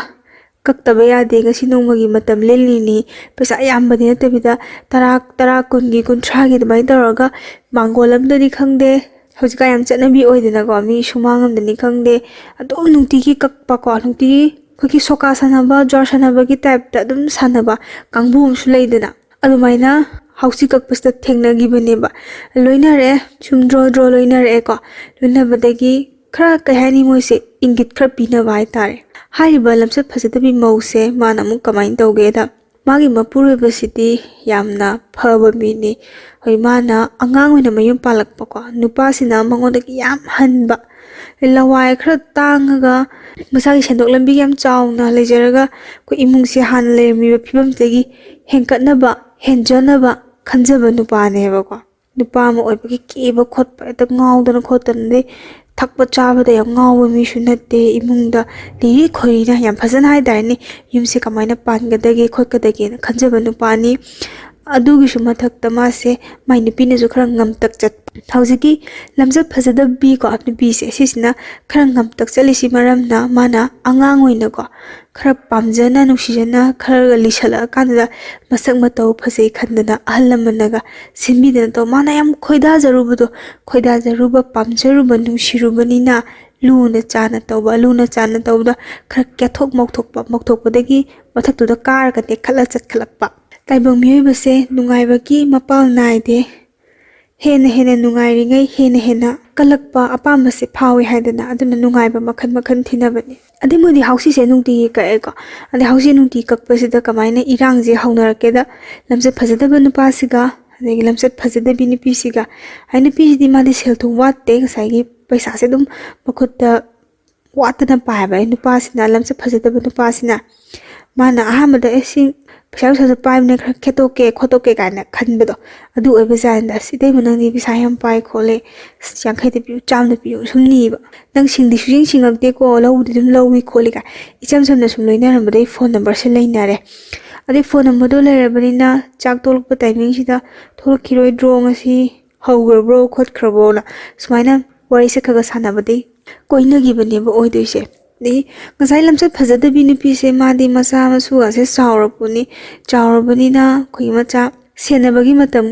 "ꯀꯛꯇꯕ ꯌꯥꯗꯦ, ꯉꯁꯤ ꯅꯣꯡꯃꯒꯤ ꯃꯇꯝ ꯂꯦꯜꯂꯤꯅꯤ", ꯄꯩꯁꯥ ꯌꯥꯝꯕꯗꯤ ꯅꯠꯇꯕꯤꯗ ꯇꯔꯥ, ꯇꯔꯥ, ꯀꯨꯟꯒꯤ, ꯀꯨꯟꯊ꯭ꯔꯥꯒꯤ ꯑꯗꯨꯃꯥꯏꯅ ꯇꯧꯔꯒ, ꯃꯥꯡꯒꯣꯜ ꯑꯃꯗꯗꯤ ꯈꯪꯗꯦ, ꯍꯧꯖꯤꯛꯀꯥꯟ ꯌꯥꯝ ꯆꯠꯅꯕꯤ ꯑꯣꯏꯗꯅꯀꯣ, ꯃꯤ ꯁꯨꯃꯥꯡ ꯑꯃꯗꯅꯤ ꯈꯪꯗꯦ, ꯑꯗꯨꯝ ꯅꯨꯡꯇꯤꯒꯤ ꯀꯛꯄꯀꯣ, ꯅꯨꯡꯇꯤꯒꯤ ꯑꯩꯈꯣꯏꯒꯤ ꯁꯣꯀꯥ ꯁꯥꯟꯅꯕ, ꯖ꯭ꯋꯥꯔ ꯁꯥꯟꯅꯕꯒꯤ ꯇꯥꯏꯞꯇ ꯑꯗꯨꯝ ꯁꯥꯟꯅꯕ ꯀꯥꯡꯕꯨ ꯑꯃꯁꯨ ꯂꯩꯗꯅ, ꯑꯗꯨꯃꯥꯏꯅ ꯍꯧꯁꯤ ꯀꯛꯄꯁꯤꯗ ꯊꯦꯡꯅꯈꯤꯕꯅꯦꯕ꯫ ꯂꯣꯏꯅꯔꯛꯑꯦ, ꯁꯨꯝ ꯗ꯭ꯔꯣ ꯗ꯭ꯔꯣ ꯂꯣꯏꯅꯔꯛꯑꯦꯀꯣ꯫ ꯂꯣꯏꯅꯕꯗꯒꯤ ꯈꯔ, ꯀꯩ ꯍꯥꯏꯅꯤ, ꯃꯣꯏꯁꯦ ꯏꯪꯒꯤꯠ ꯈꯔ ꯄꯤꯅꯕ ꯍꯥꯏꯇꯥꯔꯦ꯫ ꯍꯥꯏꯔꯤꯕ ꯂꯝꯆꯠ ꯐꯖꯗꯕꯤ ꯃꯧꯁꯦ ꯃꯥꯅ ꯑꯃꯨꯛ ꯀꯃꯥꯏꯅ ꯇꯧꯒꯦꯗ, ꯃꯥꯒꯤ ꯃꯄꯨꯔꯣꯏꯕꯁꯤꯗꯤ ꯌꯥꯝꯅ ꯐꯕ ꯃꯤꯅꯤ꯫ ꯍꯣꯏ, ꯃꯥꯅ ꯑꯉꯥꯡ ꯑꯣꯏꯅ ꯃꯌꯨꯝ ꯄꯥꯜꯂꯛꯄꯀꯣ, ꯅꯨꯄꯥꯁꯤꯅ ꯃꯉꯣꯟꯗꯒꯤ ꯌꯥꯝ ꯍꯟꯕ, ꯂꯋꯥꯏ ꯈꯔ ꯇꯥꯡꯉꯒ, ꯃꯁꯥꯒꯤ ꯁꯦꯟꯊꯣꯛ ꯂꯝꯕꯤ ꯌꯥꯝ ꯆꯥꯎꯅ ꯂꯩꯖꯔꯒ, ꯑꯩꯈꯣꯏ ꯏꯃꯨꯡꯁꯦ ꯍꯥꯟꯅ ꯂꯩꯔꯝꯃꯤꯕ ꯐꯤꯕꯝꯁꯤꯗꯒꯤ ꯍꯦꯟꯒꯠꯅꯕ, ꯍꯦꯟꯖꯅꯕ ꯈꯟꯖꯕ ꯅꯨꯄꯥꯅꯦꯕꯀꯣ꯫ ꯅꯨꯄꯥ ꯑꯃ ꯑꯣꯏꯕꯒꯤ ꯀꯦꯕ ꯈꯣꯠꯄ, ꯍꯦꯛꯇ ꯉꯥꯎꯗꯅ ꯈꯣꯠꯇꯅ, ꯑꯗꯩ ꯊꯛꯄ ꯆꯥꯕꯗ ꯌꯥꯝ ꯉꯥꯎꯕ ꯃꯤꯁꯨ ꯅꯠꯇꯦ, ꯏꯃꯨꯡꯗ ꯂꯤꯔꯤ ꯈꯣꯏꯔꯤꯅ ꯌꯥꯝ ꯐꯖꯅ ꯍꯥꯏꯇꯥꯔꯦꯅꯦ, ꯌꯨꯝꯁꯦ ꯀꯃꯥꯏꯅ ꯄꯥꯟꯒꯗꯒꯦ ꯈꯣꯠꯀꯗꯒꯦꯅ ꯈꯟꯖꯕ ꯅꯨꯄꯥꯅꯤ꯫ ꯑꯗꯨꯒꯤꯁꯨ ꯃꯊꯛꯇ ꯃꯥꯁꯦ ꯃꯥꯏ ꯅꯨꯄꯤꯅꯁꯨ ꯈꯔ ꯉꯝꯇꯛ ꯆꯠꯄ꯫ ꯍꯧꯖꯤꯛꯀꯤ ꯂꯝꯆꯠ ꯐꯖꯗꯕꯤꯀꯣ ꯅꯨꯄꯤꯁꯦ ꯁꯤꯁꯤꯅ ꯈꯔ ꯉꯝꯇꯛ ꯆꯠꯂꯤꯁꯤ ꯃꯔꯝꯅ ꯃꯥꯅ ꯑꯉꯥꯡ ꯑꯣꯏꯅꯀꯣ ꯈꯔ ꯄꯥꯝꯖꯅ ꯅꯨꯡꯁꯤꯖꯅ ꯈꯔꯒ ꯂꯤꯁꯜꯂꯛꯑꯀꯥꯟꯗ ꯃꯁꯛ ꯃꯇꯧ ꯐꯖꯩ ꯈꯟꯗꯅ ꯑꯍꯜ ꯂꯃꯟꯅꯒ ꯁꯤꯟꯕꯤꯗꯅ ꯇꯧ꯫ ꯃꯥꯅ ꯌꯥꯝ ꯈꯣꯏꯗꯥꯖꯔꯨꯕꯗꯣ, ꯈꯣꯏꯗꯥꯖꯔꯨꯕ, ꯄꯥꯝꯖꯔꯨꯕ, ꯅꯨꯡꯁꯤꯔꯨꯕꯅꯤꯅ ꯂꯨꯅ ꯆꯥꯅ ꯇꯧꯕ, ꯂꯨꯅ ꯆꯥꯅ ꯇꯧꯕꯗ ꯈꯔ ꯀꯦꯊꯣꯛ ꯃꯧꯊꯣꯛꯄ, ꯃꯧꯊꯣꯛꯄꯗꯒꯤ ꯃꯊꯛꯇꯨꯗ ꯀꯥꯔꯒ ꯇꯦꯛꯈꯠꯂ ꯆꯠꯈꯠꯂꯛꯄ꯫ ꯇꯥꯏꯕꯪ ꯃꯤꯑꯣꯏꯕꯁꯦ ꯅꯨꯡꯉꯥꯏꯕꯒꯤ ꯃꯄꯥꯜ ꯅꯥꯏꯗꯦ꯫ ꯍꯦꯟꯅ ꯍꯦꯟꯅ ꯅꯨꯡꯉꯥꯏꯔꯤꯉꯩ ꯍꯦꯟꯅ ꯍꯦꯟꯅ ꯀꯜꯂꯛꯄ ꯑꯄꯥꯝꯕꯁꯦ ꯐꯥꯎꯏ ꯍꯥꯏꯗꯅ, ꯑꯗꯨꯅ ꯅꯨꯡꯉꯥꯏꯕ ꯃꯈꯜ ꯃꯈꯜ ꯊꯤꯅꯕꯅꯦ꯫ ꯑꯗꯩ ꯃꯣꯏꯗꯤ ꯍꯥꯎꯁꯤꯁꯦ ꯅꯨꯡꯇꯤꯒꯤ ꯀꯛꯑꯦꯀꯣ꯫ ꯑꯗꯩ ꯍꯥꯎꯁꯤ ꯅꯨꯡꯇꯤꯒꯤ ꯀꯛꯄꯁꯤꯗ ꯀꯃꯥꯏꯅ ꯏꯔꯥꯡꯁꯦ ꯍꯧꯅꯔꯛꯀꯦꯗ, ꯂꯝꯆꯠ ꯐꯖꯗꯕ ꯅꯨꯄꯥꯁꯤꯒ ꯑꯗꯒꯤ ꯂꯝꯆꯠ ꯐꯖꯗꯕꯤ ꯅꯨꯄꯤꯁꯤꯒ꯫ ꯍꯥꯏ ꯅꯨꯄꯤꯁꯤꯗꯤ ꯃꯥꯗꯤ ꯁꯦꯜ ꯊꯨꯝ ꯋꯥꯠꯇꯦ, ꯉꯁꯥꯏꯒꯤ ꯄꯩꯁꯥꯁꯦ ꯑꯗꯨꯝ ꯃꯈꯨꯠꯇ ꯋꯥꯠꯇꯅ ꯄꯥꯏꯕ꯫ ꯑꯩ ꯅꯨꯄꯥꯁꯤꯅ, ꯂꯝꯆꯠ ꯐꯖꯗꯕ ꯅꯨꯄꯥꯁꯤꯅ, ꯃꯥꯅ ꯑꯍꯥꯟꯕꯗ "ꯑꯦ ꯁꯤ ꯄꯩꯁꯥ ꯅꯨꯡꯁꯥꯁꯨ ꯄꯥꯏꯕꯅꯤꯅ ꯈꯔ ꯈꯦꯠꯇꯣꯛꯀꯦ ꯈꯣꯠꯇꯣꯛꯀꯦ" ꯀꯥꯏꯅ ꯈꯟꯕꯗꯣ ꯑꯗꯨ ꯑꯣꯏꯕ ꯖꯥꯠꯅꯤꯗ꯫ "ꯑꯁ ꯏꯇꯩꯃ ꯅꯪꯗꯤ ꯄꯩꯁꯥ ꯌꯥꯝ ꯄꯥꯏ ꯈꯣꯠꯂꯦ, ꯑꯁ ꯌꯥꯡꯈꯩꯗ ꯄꯤꯌꯨ, ꯆꯥꯝꯗ ꯄꯤꯌꯨ" ꯁꯨꯝ ꯅꯤꯕ꯫ "ꯅꯪ ꯁꯤꯡꯗꯤ ꯁꯨꯡꯁꯤꯡ ꯁꯤꯡꯉꯛꯇꯦꯀꯣ, ꯂꯧꯕꯗꯤ ꯑꯗꯨꯝ ꯂꯧꯏ ꯈꯣꯠꯂꯤ" ꯀꯥꯏ ꯏꯆꯝ ꯆꯝꯅ ꯁꯨꯝ ꯂꯣꯏꯅꯔꯝꯕꯗꯒꯤ ꯐꯣꯟ ꯅꯝꯕꯔꯁꯦ ꯂꯩꯅꯔꯦ꯫ ꯑꯗꯩ ꯐꯣꯟ ꯅꯝꯕꯔꯗꯣ ꯂꯩꯔꯕꯅꯤꯅ ꯆꯥꯛ ꯇꯣꯛꯂꯛꯄ ꯇꯥꯏꯃꯤꯡꯁꯤꯗ "ꯊꯣꯛꯂꯛꯈꯤꯔꯣꯏꯗ꯭ꯔꯣ, ꯉꯁꯤ ꯍꯧꯈ꯭ꯔꯕ꯭ꯔꯣ ꯈꯣꯠꯈ꯭ꯔꯕ꯭ꯔꯣꯅ" ꯁꯨꯃꯥꯏꯅ ꯋꯥꯔꯤꯁꯦ ꯈꯔ ꯈꯔ ꯁꯥꯟꯅꯕꯗꯒꯤ ꯀꯣꯏꯅꯈꯤꯕꯅꯦꯕ ꯑꯣꯏꯗꯣꯏꯁꯦ꯫ ꯑꯗꯒꯤ ꯉꯁꯥꯏ ꯂꯝꯆꯠ ꯐꯖꯗꯕꯤ ꯅꯨꯄꯤꯁꯦ ꯃꯥꯗꯤ ꯃꯆꯥ ꯃꯁꯨꯒꯁꯦ ꯆꯥꯎꯔꯕꯅꯤ, ꯆꯥꯎꯔꯕꯅꯤꯅ ꯑꯩꯈꯣꯏꯒꯤ ꯃꯆꯥ ꯁꯦꯟꯅꯕꯒꯤ ꯃꯇꯝ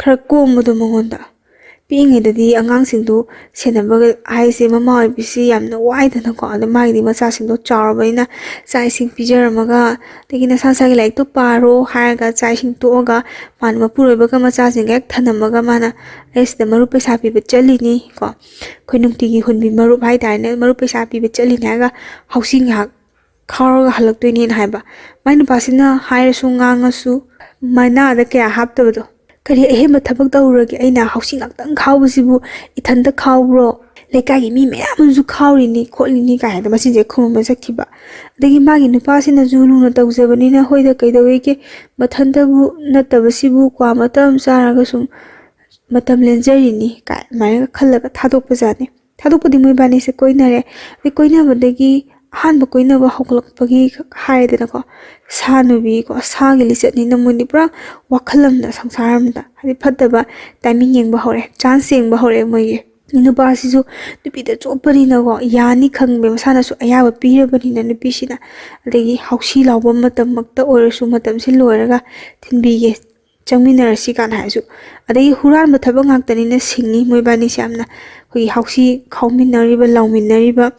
ꯈꯔ ꯀꯣꯝꯕꯗꯣ ꯃꯉꯣꯟꯗ꯫ ꯄꯤꯛꯏꯉꯩꯗꯗꯤ ꯑꯉꯥꯡꯁꯤꯡꯗꯨ ꯁꯦꯟꯅꯕ ꯍꯥꯏꯁꯦ ꯃꯃꯥ ꯑꯣꯏꯕꯤꯁꯤ ꯌꯥꯝꯅ ꯋꯥꯏꯗꯅꯀꯣ꯫ ꯑꯗꯣ ꯃꯥꯒꯤꯗꯤ ꯃꯆꯥꯁꯤꯡꯗꯣ ꯆꯥꯎꯔꯕꯅꯤꯅ ꯆꯥꯛ ꯏꯁꯤꯡ ꯄꯤꯖꯔꯝꯃꯒ, ꯑꯗꯒꯤ "ꯅꯁꯥ ꯅꯁꯥꯒꯤ ꯂꯥꯏꯔꯤꯛꯇꯣ ꯄꯥꯔꯣ" ꯍꯥꯏꯔꯒ ꯆꯥꯛ ꯏꯁꯤꯡ ꯇꯣꯛꯑꯒ ꯃꯥꯅ ꯃꯄꯨꯔꯣꯏꯕꯒ ꯃꯆꯥꯁꯤꯡꯒ ꯍꯦꯛ ꯊꯅꯝꯃꯒ ꯃꯥꯅ "ꯑꯩ ꯁꯤꯗ ꯃꯔꯨꯞ ꯄꯩꯁꯥ ꯄꯤꯕ ꯆꯠꯂꯤꯅꯤ" ꯀꯣ, ꯑꯩꯈꯣꯏ ꯅꯨꯡꯇꯤꯒꯤ ꯍꯨꯟꯕꯤ ꯃꯔꯨꯞ ꯍꯥꯏꯇꯥꯔꯦꯅꯦ, "ꯃꯔꯨꯞ ꯄꯩꯁꯥ ꯄꯤꯕ ꯆꯠꯂꯤꯅꯤ" ꯍꯥꯏꯔꯒ ꯍꯥꯎꯁꯤ ꯉꯥꯏꯍꯥꯛ ꯈꯥꯎꯔꯒ ꯍꯜꯂꯛꯇꯣꯏꯅꯦꯅ ꯍꯥꯏꯕ꯫ ꯃꯥꯏ ꯅꯨꯄꯥꯁꯤꯅ ꯍꯥꯏꯔꯁꯨ ꯉꯥꯡꯉꯁꯨ ꯃꯅꯥꯗ ꯀꯌꯥ ꯍꯥꯞꯇꯕꯗꯣ꯫ "ꯀꯔꯤ ꯑꯍꯦꯟꯕ ꯊꯕꯛ ꯇꯧꯔꯨꯔꯒꯦ? ꯑꯩꯅ ꯍꯥꯎꯁꯤ ꯉꯥꯛꯇꯪ ꯈꯥꯎꯕꯁꯤꯕꯨ ꯏꯊꯟꯇ ꯈꯥꯎꯕ꯭ꯔꯣ? ꯂꯩꯀꯥꯏꯒꯤ ꯃꯤ ꯃꯌꯥꯝ ꯑꯃꯁꯨ ꯈꯥꯎꯔꯤꯅꯤ ꯈꯣꯠꯂꯤꯅꯤ" ꯀꯥꯏꯅ ꯃꯆꯤꯟꯁꯦ ꯈꯨꯝꯃ ꯆꯠꯈꯤꯕ꯫ ꯑꯗꯒꯤ ꯃꯥꯒꯤ ꯅꯨꯄꯥꯁꯤꯅꯁꯨ ꯂꯨꯅ ꯇꯧꯖꯕꯅꯤꯅ "ꯍꯣꯏꯗ ꯀꯩꯗꯧꯋꯦꯒꯦ, ꯃꯊꯟꯇꯕꯨ ꯅꯠꯇꯕꯁꯤꯕꯨ ꯀ꯭ꯋꯥ ꯃꯇꯞ ꯑꯃ ꯆꯥꯔꯒ ꯁꯨꯝ ꯃꯇꯝ ꯂꯦꯟꯖꯔꯤꯅꯤ" ꯀꯥꯏ ꯑꯗꯨꯃꯥꯏꯅ ꯈꯜꯂꯒ ꯊꯥꯗꯣꯛꯄꯖꯥꯠꯅꯤ꯫ ꯊꯥꯗꯣꯛꯄꯗꯤ ꯃꯣꯏꯕꯥꯅꯤꯁꯦ ꯀꯣꯏꯅꯔꯦ꯫ ꯑꯗꯩ ꯀꯣꯏꯅꯕꯗꯒꯤ ꯑꯍꯥꯟꯕ ꯀꯣꯏꯅꯕ ꯍꯧꯒꯠꯂꯛꯄꯒꯤ ꯍꯥꯏꯔꯦꯗꯅꯀꯣ, ꯁꯥ ꯅꯨꯕꯤꯀꯣ, ꯁꯥꯒꯤ ꯂꯤꯆꯠꯅꯤꯅ ꯃꯣꯏꯗꯤ ꯄꯨꯔꯥ ꯋꯥꯈꯜ ꯑꯃꯗ, ꯁꯪꯁꯥꯔ ꯑꯃꯗ, ꯍꯥꯏꯗꯤ ꯐꯠꯇꯕ ꯇꯥꯏꯃꯤꯡ ꯌꯦꯡꯕ ꯍꯧꯔꯦ, ꯆꯥꯟꯁ ꯌꯦꯡꯕ ꯍꯧꯔꯛꯑꯦ ꯃꯣꯏꯒꯤ꯫ ꯅꯨꯄꯥꯁꯤꯁꯨ ꯅꯨꯄꯤꯗ ꯆꯣꯞꯄꯅꯤꯅꯀꯣ, ꯌꯥꯅꯤ ꯈꯪꯕ, ꯃꯁꯥꯅꯁꯨ ꯑꯌꯥꯕ ꯄꯤꯔꯕꯅꯤꯅ ꯅꯨꯄꯤꯁꯤꯅ, ꯑꯗꯒꯤ ꯍꯧꯁꯤ ꯂꯥꯎꯕ ꯃꯇꯝꯃꯛꯇ ꯑꯣꯏꯔꯁꯨ ꯃꯇꯝꯁꯤ ꯂꯣꯏꯔꯒ ꯊꯤꯟꯕꯤꯒꯦ, ꯆꯪꯃꯤꯟꯅꯔꯁꯤ ꯀꯥꯏꯅ ꯍꯥꯏꯔꯁꯨ꯫ ꯑꯗꯒꯤ ꯍꯨꯔꯥꯟꯕ ꯊꯕꯛ ꯉꯥꯛꯇꯅꯤꯅ ꯁꯤꯡꯉꯤ ꯃꯣꯏꯕꯥꯅꯤꯁꯦ ꯌꯥꯝꯅ꯫ ꯑꯩꯈꯣꯏꯒꯤ ꯍꯧꯁꯤ ꯈꯥꯎꯃꯤꯟꯅꯔꯤꯕ, ꯂꯥꯎꯃꯤꯟꯅꯔꯤꯕ,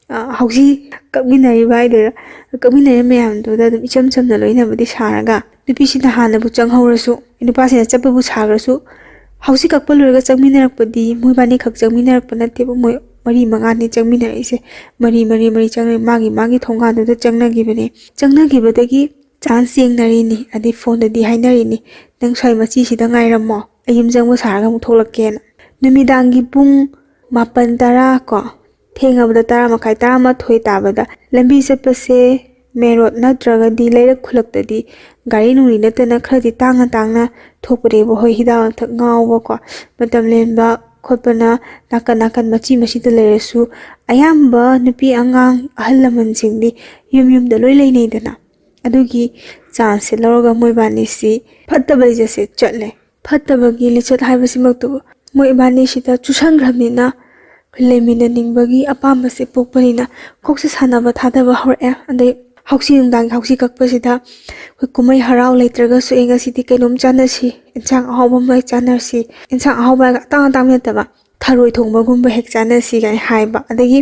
ꯑ, ꯍꯧꯁꯤ ꯀꯛꯃꯤꯟꯅꯔꯤꯕ ꯍꯥꯏꯗꯣꯏꯔꯥ, ꯀꯛꯃꯤꯟꯅꯔꯤꯕ ꯃꯌꯥꯝꯗꯨꯗ ꯑꯗꯨꯝ ꯏꯆꯝ ꯆꯝꯅ ꯂꯣꯏꯅꯕꯗꯤ ꯁꯥꯔꯒ, ꯅꯨꯄꯤꯁꯤꯅ ꯍꯥꯟꯅꯕꯨ ꯆꯪꯍꯧꯔꯁꯨ, ꯅꯨꯄꯥꯁꯤꯅ ꯆꯠꯄꯕꯨ ꯁꯥꯈ꯭ꯔꯁꯨ, ꯍꯧꯁꯤ ꯀꯛꯄ ꯂꯣꯏꯔꯒ ꯆꯪꯃꯤꯟꯅꯔꯛꯄꯗꯤ ꯃꯣꯏꯕꯥꯅꯤ ꯈꯛ ꯆꯪꯃꯤꯟꯅꯔꯛꯄ ꯅꯠꯇꯦꯕ, ꯃꯣꯏ ꯃꯔꯤ ꯃꯉꯥꯅꯤ ꯆꯪꯃꯤꯟꯅꯔꯛꯏꯁꯦ꯫ ꯃꯔꯤ, ꯃꯔꯤ, ꯃꯔꯤ ꯆꯪꯉ ꯃꯥꯒꯤ ꯃꯥꯒꯤ ꯊꯣꯡꯒꯥꯟꯗꯨꯗ ꯆꯪꯅꯈꯤꯕꯅꯦ꯫ ꯆꯪꯅꯈꯤꯕꯗꯒꯤ ꯆꯥꯟꯁ ꯌꯦꯡꯅꯔꯤꯅꯤ, ꯑꯗꯩ ꯐꯣꯟꯗꯗꯤ ꯍꯥꯏꯅꯔꯤꯅꯤ, "ꯅꯪ ꯁ꯭ꯋꯥꯏ ꯃꯆꯤꯁꯤꯗ ꯉꯥꯏꯔꯝꯃꯣ, ꯑꯩ ꯌꯨꯝ ꯆꯪꯕ ꯁꯥꯔꯒ ꯑꯃꯨꯛ ꯊꯣꯛꯂꯛꯀꯦꯅ"꯫ ꯅꯨꯃꯤꯗꯥꯡꯒꯤ ꯄꯨꯡ ꯃꯥꯄꯟ, ꯇꯔꯥ ꯀꯣ, ꯊꯦꯡꯉꯕꯗ ꯇꯔꯥ ꯃꯈꯥꯏ, ꯇꯔꯥꯃꯥꯊꯣꯏ ꯇꯥꯕꯗ ꯂꯝꯕꯤ ꯆꯠꯄꯁꯦ, ꯃꯦꯟ ꯔꯣꯗ ꯅꯠꯇ꯭ꯔꯒꯗꯤ ꯂꯩꯔꯛ ꯈꯨꯜꯂꯛꯇꯗꯤ ꯒꯥꯔꯤ ꯅꯨꯡꯂꯤ ꯅꯠꯇꯅ ꯈꯔꯗꯤ ꯇꯥꯡꯅ ꯇꯥꯡꯅ ꯊꯣꯛꯄꯅꯦꯕ꯫ ꯍꯣꯏ, ꯍꯤꯗꯥꯛ ꯂꯥꯡꯊꯛ ꯉꯥꯎꯕꯀꯣ, ꯃꯇꯝ ꯂꯦꯟꯕ ꯈꯣꯠꯄꯅ ꯅꯥꯀꯟ ꯅꯥꯀꯟ ꯃꯆꯤ ꯃꯆꯤꯗ ꯂꯩꯔꯁꯨ, ꯑꯌꯥꯝꯕ ꯅꯨꯄꯤ ꯑꯉꯥꯡ ꯑꯍꯜ ꯂꯃꯟꯁꯤꯡꯗꯤ ꯌꯨꯝ ꯌꯨꯝꯗ ꯂꯣꯏ ꯂꯩꯅꯩꯗꯅ꯫ ꯑꯗꯨꯒꯤ ꯆꯥꯟꯁꯁꯦ ꯂꯧꯔꯒ ꯃꯣꯏꯕꯥꯅꯤꯁꯤ ꯐꯠꯇꯕ ꯂꯤꯆꯠꯁꯦ ꯆꯠꯂꯦ꯫ ꯐꯠꯇꯕꯒꯤ ꯂꯤꯆꯠ ꯍꯥꯏꯕꯁꯤꯃꯛꯇꯕꯨ ꯃꯣꯏ ꯏꯕꯥꯅꯤꯁꯤꯗ ꯆꯨꯁꯟꯈ꯭ꯔꯕꯅꯤꯅ, ꯂꯩꯃꯤꯟꯅꯅꯤꯡꯕꯒꯤ ꯑꯄꯥꯝꯕꯁꯦ ꯄꯣꯛꯄꯅꯤꯅ, ꯀꯣꯛꯁꯦ ꯁꯥꯟꯅꯕ ꯊꯥꯗꯕ ꯍꯧꯔꯛꯑꯦ꯫ ꯑꯗꯩ ꯍꯧꯁꯤ, ꯅꯨꯡꯗꯥꯡꯒꯤ ꯍꯧꯁꯤ ꯀꯛꯄꯁꯤꯗ, "ꯑꯩꯈꯣꯏ ꯀꯨꯝꯍꯩ ꯍꯔꯥꯎ ꯂꯩꯇ꯭ꯔꯒꯁꯨ ꯑꯩ ꯉꯁꯤꯗꯤ ꯀꯩꯅꯣꯝ ꯆꯥꯅꯁꯤ, ꯏꯟꯁꯥꯡ ꯑꯍꯥꯎꯕ ꯑꯃ ꯆꯥꯅꯔꯁꯤ"꯫ ꯏꯟꯁꯥꯡ ꯑꯍꯥꯎꯕ ꯍꯥꯏꯔꯒ ꯑꯇꯥꯡ ꯑꯇꯥꯡꯕ ꯅꯠꯇꯕ, "ꯊꯔꯣꯏ ꯊꯣꯡꯕꯒꯨꯝꯕ ꯍꯦꯛ ꯆꯥꯅꯁꯤ" ꯀꯥꯏꯅ ꯍꯥꯏꯕ꯫ ꯑꯗꯒꯤ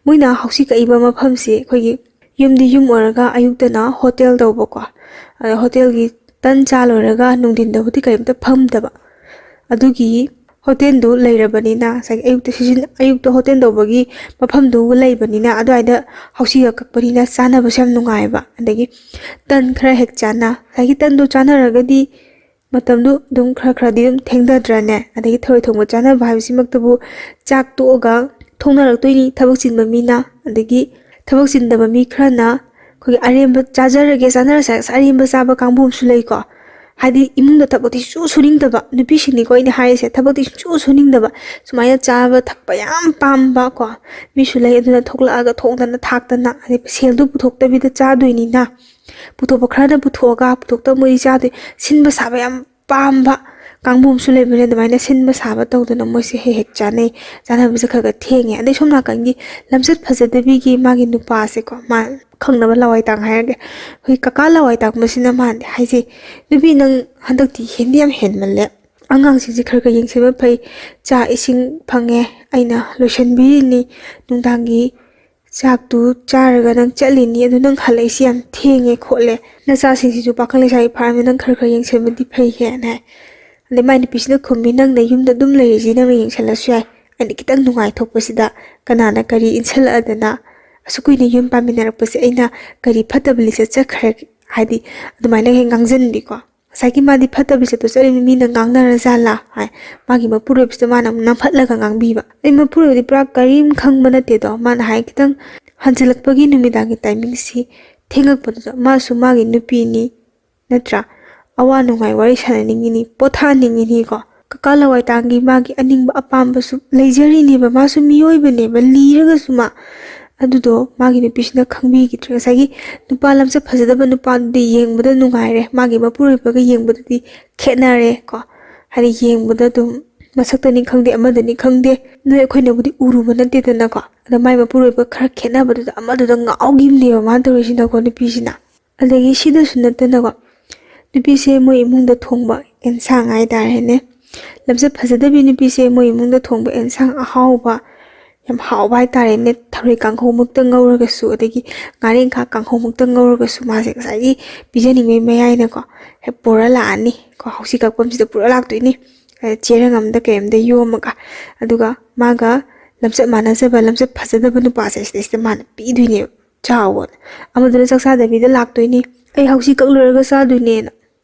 ꯃꯣꯏꯅ ꯍꯧꯁꯤ ꯀꯛꯏꯕ ꯃꯐꯝꯁꯤ ꯑꯩꯈꯣꯏꯒꯤ ꯌꯨꯝꯗꯤ ꯌꯨꯝ ꯑꯣꯏꯔꯒ ꯑꯌꯨꯛꯇꯅ ꯍꯣꯇꯦꯜ ꯇꯧꯕꯀꯣ꯫ ꯑꯗ ꯍꯣꯇꯦꯜꯒꯤ ꯇꯟ ꯆꯥ ꯂꯣꯏꯔꯒ ꯅꯨꯡꯊꯤꯟꯗꯕꯨꯗꯤ ꯀꯔꯤꯝꯇ ꯐꯝꯗꯕ꯫ ꯑꯗꯨꯒꯤ ꯍꯣꯇꯦꯜꯗꯨ ꯂꯩꯔꯕꯅꯤꯅ, ꯉꯁꯥꯏꯒꯤ ꯑꯌꯨꯛꯇ ꯁꯤꯖꯤꯟ-, ꯑꯌꯨꯛꯇ ꯍꯣꯇꯦꯜ ꯇꯧꯕꯒꯤ ꯃꯐꯝꯗꯨ ꯂꯩꯕꯅꯤꯅ, ꯑꯗꯨꯋꯥꯏꯗ ꯍꯧꯁꯤꯒ ꯀꯛꯄꯅꯤꯅ ꯆꯥꯅꯕꯁꯨ ꯌꯥꯝ ꯅꯨꯡꯉꯥꯏꯕ꯫ ꯑꯗꯒꯤ ꯇꯟ ꯈꯔ ꯍꯦꯛ ꯆꯥꯅ, ꯉꯁꯥꯏꯒꯤ ꯇꯟꯗꯨ ꯆꯥꯅꯔꯒꯗꯤ ꯃꯇꯝꯗꯨ ꯑꯗꯨꯝ ꯈꯔ ꯈꯔꯗꯤ ꯑꯗꯨꯝ ꯊꯦꯡꯊꯗ꯭ꯔꯅꯦ? ꯑꯗꯒꯤ ꯊꯔꯣꯏ ꯊꯣꯡꯕ ꯆꯥꯅꯕ ꯍꯥꯏꯕꯁꯤꯃꯛꯇꯕꯨ ꯆꯥꯛ ꯇꯣꯛꯑꯒ ꯊꯣꯡꯅꯔꯛꯇꯣꯏꯅꯤ ꯊꯕꯛ ꯆꯤꯟꯕ ꯃꯤꯅ꯫ ꯑꯗꯒꯤ ꯊꯕꯛ ꯆꯤꯟꯗꯕ ꯃꯤ ꯈꯔꯅ ꯑꯩꯈꯣꯏꯒꯤ ꯑꯔꯦꯝꯕ ꯆꯥꯖꯔꯒꯦ, ꯆꯥꯅꯔꯁꯦ, ꯑꯁ, ꯑꯔꯦꯝꯕ ꯆꯥꯕ ꯀꯥꯡꯕꯨ ꯑꯃꯁꯨ ꯂꯩꯀꯣ꯫ ꯍꯥꯏꯗꯤ ꯏꯃꯨꯡꯗ ꯊꯕꯛꯇꯤ ꯁꯨꯡꯁꯨ ꯁꯨꯅꯤꯡꯗꯕ ꯅꯨꯄꯤꯁꯤꯡꯅꯤꯀꯣ ꯑꯩꯅ ꯍꯥꯏꯔꯤꯁꯦ, ꯊꯕꯛꯇꯤ ꯁꯨꯡꯁꯨ ꯁꯨꯅꯤꯡꯗꯕ, ꯁꯨꯃꯥꯏꯅ ꯆꯥꯕ ꯊꯛꯄ ꯌꯥꯝ ꯄꯥꯝꯕ ꯀꯣ ꯃꯤꯁꯨ ꯂꯩ꯫ ꯑꯗꯨꯅ ꯊꯣꯛꯂꯛꯑꯒ ꯊꯣꯡꯗꯅ ꯊꯥꯛꯇꯅ, ꯍꯥꯏꯗꯤ ꯁꯦꯜꯗꯨ ꯄꯨꯊꯣꯛꯇꯕꯤꯗ ꯆꯥꯗꯣꯏꯅꯤꯅ, ꯄꯨꯊꯣꯛꯄ ꯈꯔꯅ ꯄꯨꯊꯣꯛꯑꯒ ꯄꯨꯊꯣꯛꯇꯕ ꯃꯣꯏꯗꯤ ꯆꯥꯗꯣꯏ꯫ ꯁꯤꯟꯕ ꯁꯥꯕ ꯌꯥꯝ ꯄꯥꯝꯕ ꯀꯥꯡꯕꯨ ꯑꯃꯁꯨ ꯂꯩꯕꯅꯦ꯫ ꯑꯗꯨꯃꯥꯏꯅ ꯁꯤꯟꯕ ꯁꯥꯕ ꯇꯧꯗꯅ ꯃꯣꯏꯁꯦ ꯍꯦꯛ ꯍꯦꯛ ꯆꯥꯅꯩ꯫ ꯆꯥꯅꯕꯁꯦ ꯈꯔ ꯈꯔ ꯊꯦꯡꯉꯦ꯫ ꯑꯗꯩ ꯁꯣꯝ ꯅꯥꯀꯟꯒꯤ ꯂꯝꯆꯠ ꯐꯖꯗꯕꯤꯒꯤ ꯃꯥꯒꯤ ꯅꯨꯄꯥꯁꯦꯀꯣ, ꯃꯥ ꯈꯪꯅꯕ ꯂꯋꯥꯏ ꯇꯥꯡ ꯍꯥꯏꯔꯒꯦ, ꯑꯩꯈꯣꯏ ꯀꯀꯥ ꯂꯋꯥꯏ ꯇꯥꯡꯕꯁꯤꯅ ꯃꯥꯅꯗꯤ ꯍꯥꯏꯖꯩ, "ꯅꯨꯄꯤ, ꯅꯪ ꯍꯟꯗꯛꯇꯤ ꯍꯦꯟꯗꯤ ꯌꯥꯝ ꯍꯦꯟꯃꯜꯂꯦ꯫ ꯑꯉꯥꯡꯁꯤꯡꯁꯦ ꯈꯔ ꯈꯔ ꯌꯦꯡꯁꯤꯟꯕ ꯐꯩ꯫ ꯆꯥꯛ ꯏꯁꯤꯡ ꯐꯪꯉꯦ, ꯑꯩꯅ ꯂꯣꯏꯁꯤꯟꯕꯤꯔꯤꯅꯤ꯫ ꯅꯨꯡꯗꯥꯡꯒꯤ ꯆꯥꯛꯇꯨ ꯆꯥꯔꯒ ꯅꯪ ꯆꯠꯂꯤꯅꯤ, ꯑꯗꯨ ꯅꯪ ꯍꯜꯂꯛꯏꯁꯤ ꯌꯥꯝ ꯊꯦꯡꯉꯦ ꯈꯣꯠꯂꯦ꯫ ꯅꯆꯥꯁꯤꯡꯁꯤꯁꯨ ꯄꯥꯈꯪ ꯂꯩꯁꯥꯕꯤ ꯐꯥꯔꯝꯅꯤꯅ ꯅꯪ ꯈꯔ ꯈꯔ ꯌꯦꯡꯁꯤꯟꯕꯗꯤ ꯐꯩ" ꯍꯥꯏꯅ ꯍꯥꯏ꯫ ꯑꯗꯩ ꯃꯥꯏ ꯅꯨꯄꯤꯁꯤꯅ ꯈꯨꯝꯃꯤ, "ꯅꯪꯅ ꯌꯨꯝꯗ ꯑꯗꯨꯝ ꯂꯩꯔꯤꯁꯤ ꯅꯪꯅ ꯌꯦꯡꯁꯤꯜꯂꯁꯨ ꯌꯥꯏ꯫ ꯑꯩꯅ ꯈꯤꯇꯪ ꯅꯨꯡꯉꯥꯏꯊꯣꯛꯄꯁꯤꯗ ꯀꯅꯥꯅ ꯀꯔꯤ ꯏꯟꯁꯤꯜꯂꯛꯑꯗꯅ, ꯑꯁꯨꯛ ꯀꯨꯏꯅ ꯌꯨꯝ ꯄꯥꯟꯃꯤꯟꯅꯔꯛꯄꯁꯦ ꯑꯩꯅ ꯀꯔꯤ ꯐꯠꯇꯕ ꯂꯤꯆꯠ ꯆꯠꯈ꯭ꯔꯦ?" ꯍꯥꯏꯗꯤ ꯑꯗꯨꯃꯥꯏꯅ ꯍꯦꯛ ꯉꯥꯡꯁꯤꯟꯕꯤꯀꯣ꯫ ꯉꯁꯥꯏꯒꯤ ꯃꯥꯗꯤ ꯐꯠꯇꯕ ꯂꯤꯆꯠꯇꯣ ꯆꯠꯂꯤꯕ ꯃꯤꯅ ꯉꯥꯡꯅꯔꯖꯥꯠꯂꯥ ꯍꯥꯏ, ꯃꯥꯒꯤ ꯃꯄꯨꯔꯣꯏꯕꯁꯤꯗ ꯃꯥꯅ ꯑꯃꯨꯛ ꯅꯝꯐꯠꯂꯒ ꯉꯥꯡꯕꯤꯕ꯫ ꯑꯩ ꯃꯄꯨꯔꯣꯏꯕꯗꯤ ꯄꯨꯔꯥ ꯀꯔꯤꯝ ꯈꯪꯕ ꯅꯠꯇꯦꯗꯣ꯫ ꯃꯥꯅ ꯍꯥꯏ, ꯈꯤꯇꯪ ꯍꯟꯖꯤꯜꯂꯛꯄꯒꯤ ꯅꯨꯃꯤꯗꯥꯡꯒꯤ ꯇꯥꯏꯃꯤꯡꯁꯤ ꯊꯦꯡꯉꯛꯄꯗꯨꯗ ꯃꯥꯁꯨ ꯃꯥꯒꯤ ꯅꯨꯄꯤꯅꯤ, ꯅꯠꯇ꯭ꯔꯥ? ꯑꯋꯥ ꯅꯨꯡꯉꯥꯏ ꯋꯥꯔꯤ ꯁꯥꯟꯅꯅꯤꯡꯉꯤꯅꯤ, ꯄꯣꯊꯥꯍꯟꯅꯤꯡꯉꯤꯅꯤꯀꯣ꯫ ꯀꯀꯥ ꯂꯋꯥꯏ ꯇꯥꯡꯒꯤ ꯃꯥꯒꯤ ꯑꯅꯤꯡꯕ ꯑꯄꯥꯝꯕꯁꯨ ꯂꯩꯖꯔꯤꯅꯦꯕ, ꯃꯥꯁꯨ ꯃꯤꯑꯣꯏꯕꯅꯦꯕ, ꯂꯤꯔꯒꯁꯨ ꯃꯥ꯫ ꯑꯗꯨꯗꯣ ꯃꯥꯒꯤ ꯅꯨꯄꯤꯁꯤꯅ ꯈꯪꯕꯤꯈꯤꯗ꯭ꯔꯦ꯫ ꯉꯁꯥꯏꯒꯤ ꯅꯨꯄꯥ ꯂꯝꯆꯠ ꯐꯖꯗꯕ ꯅꯨꯄꯥꯗꯨꯗꯤ ꯌꯦꯡꯕꯗ ꯅꯨꯡꯉꯥꯏꯔꯦ, ꯃꯥꯒꯤ ꯃꯄꯨꯔꯣꯏꯕꯒ ꯌꯦꯡꯕꯗꯗꯤ ꯈꯦꯠꯅꯔꯦ ꯀꯣ꯫ ꯍꯥꯏꯗꯤ ꯌꯦꯡꯕꯗ ꯑꯗꯨꯝ ꯃꯁꯛꯇꯅꯤ ꯈꯪꯗꯦ, ꯑꯃꯗꯅꯤ ꯈꯪꯗꯦ, ꯅꯣꯏ ꯑꯩꯈꯣꯏꯅꯕꯨꯗꯤ ꯎꯔꯨꯕ ꯅꯠꯇꯦꯗꯅꯀꯣ꯫ ꯑꯗ ꯃꯥꯏ ꯃꯄꯨꯔꯣꯏꯕ ꯈꯔ ꯈꯦꯠꯅꯕꯗꯨꯗ ꯑꯃꯗꯨꯗ ꯉꯥꯎꯈꯤꯕꯅꯦꯕ ꯃꯥꯅ ꯇꯧꯔꯤꯁꯤꯅꯀꯣ, ꯅꯨꯄꯤꯁꯤꯅ꯫ ꯑꯗꯒꯤ ꯁꯤꯗꯁꯨ ꯅꯠꯇꯅꯀꯣ, ꯅꯨꯄꯤꯁꯦ ꯃꯣꯏ ꯏꯃꯨꯡꯗ ꯊꯣꯡꯕ ꯑꯦꯟꯁꯥꯡ ꯍꯥꯏꯇꯥꯔꯦꯅꯦ, ꯂꯝꯆꯠ ꯐꯖꯗꯕꯤ ꯅꯨꯄꯤꯁꯦ ꯃꯣꯏ ꯏꯃꯨꯡꯗ ꯊꯣꯡꯕ ꯑꯦꯟꯁꯥꯡ ꯑꯍꯥꯎꯕ, ꯌꯥꯝ ꯍꯥꯎꯕ ꯍꯥꯏꯇꯥꯔꯦꯅꯦ, ꯊꯔꯣꯏ ꯀꯥꯡꯍꯧꯃꯛꯇ ꯉꯧꯔꯒꯁꯨ, ꯑꯗꯒꯤ ꯉꯥꯔꯦꯟꯈꯥ ꯀꯥꯡꯍꯧꯃꯛꯇ ꯉꯧꯔꯒꯁꯨ, ꯃꯥꯁꯦ ꯉꯁꯥꯏꯒꯤ ꯄꯤꯖꯅꯤꯡꯕꯩ ꯃꯌꯥꯏꯅꯀꯣ ꯍꯦꯛ ꯄꯨꯔ ꯂꯥꯛꯑꯅꯤ ꯀꯣ, ꯍꯧꯁꯤ ꯀꯛꯐꯝꯁꯤꯗ ꯄꯨꯔ ꯂꯥꯛꯇꯣꯏꯅꯤ꯫ ꯑ, ꯆꯦꯔꯪ ꯑꯃꯗ ꯀꯩ ꯑꯃꯗ ꯌꯣꯝꯃꯒ, ꯑꯗꯨꯒ ꯃꯥꯒ ꯂꯝꯆꯠ ꯃꯥꯟꯅꯖꯕ, ꯂꯝꯆꯠ ꯐꯖꯗꯕ ꯅꯨꯄꯥꯁꯦ ꯁꯤꯗꯩꯁꯤꯗ ꯃꯥꯅ ꯄꯤꯗꯣꯏꯅꯦꯕ ꯆꯥꯎꯑꯣꯅ꯫ ꯑꯃꯗꯨꯅ ꯆꯥꯛ ꯆꯥꯗꯕꯤꯗ ꯂꯥꯛꯇꯣꯏꯅꯤ, "ꯑꯩ ꯍꯧꯁꯤ ꯀꯛ ꯂꯣꯏꯔꯒ ꯆꯥꯗꯣꯏꯅꯦꯅ"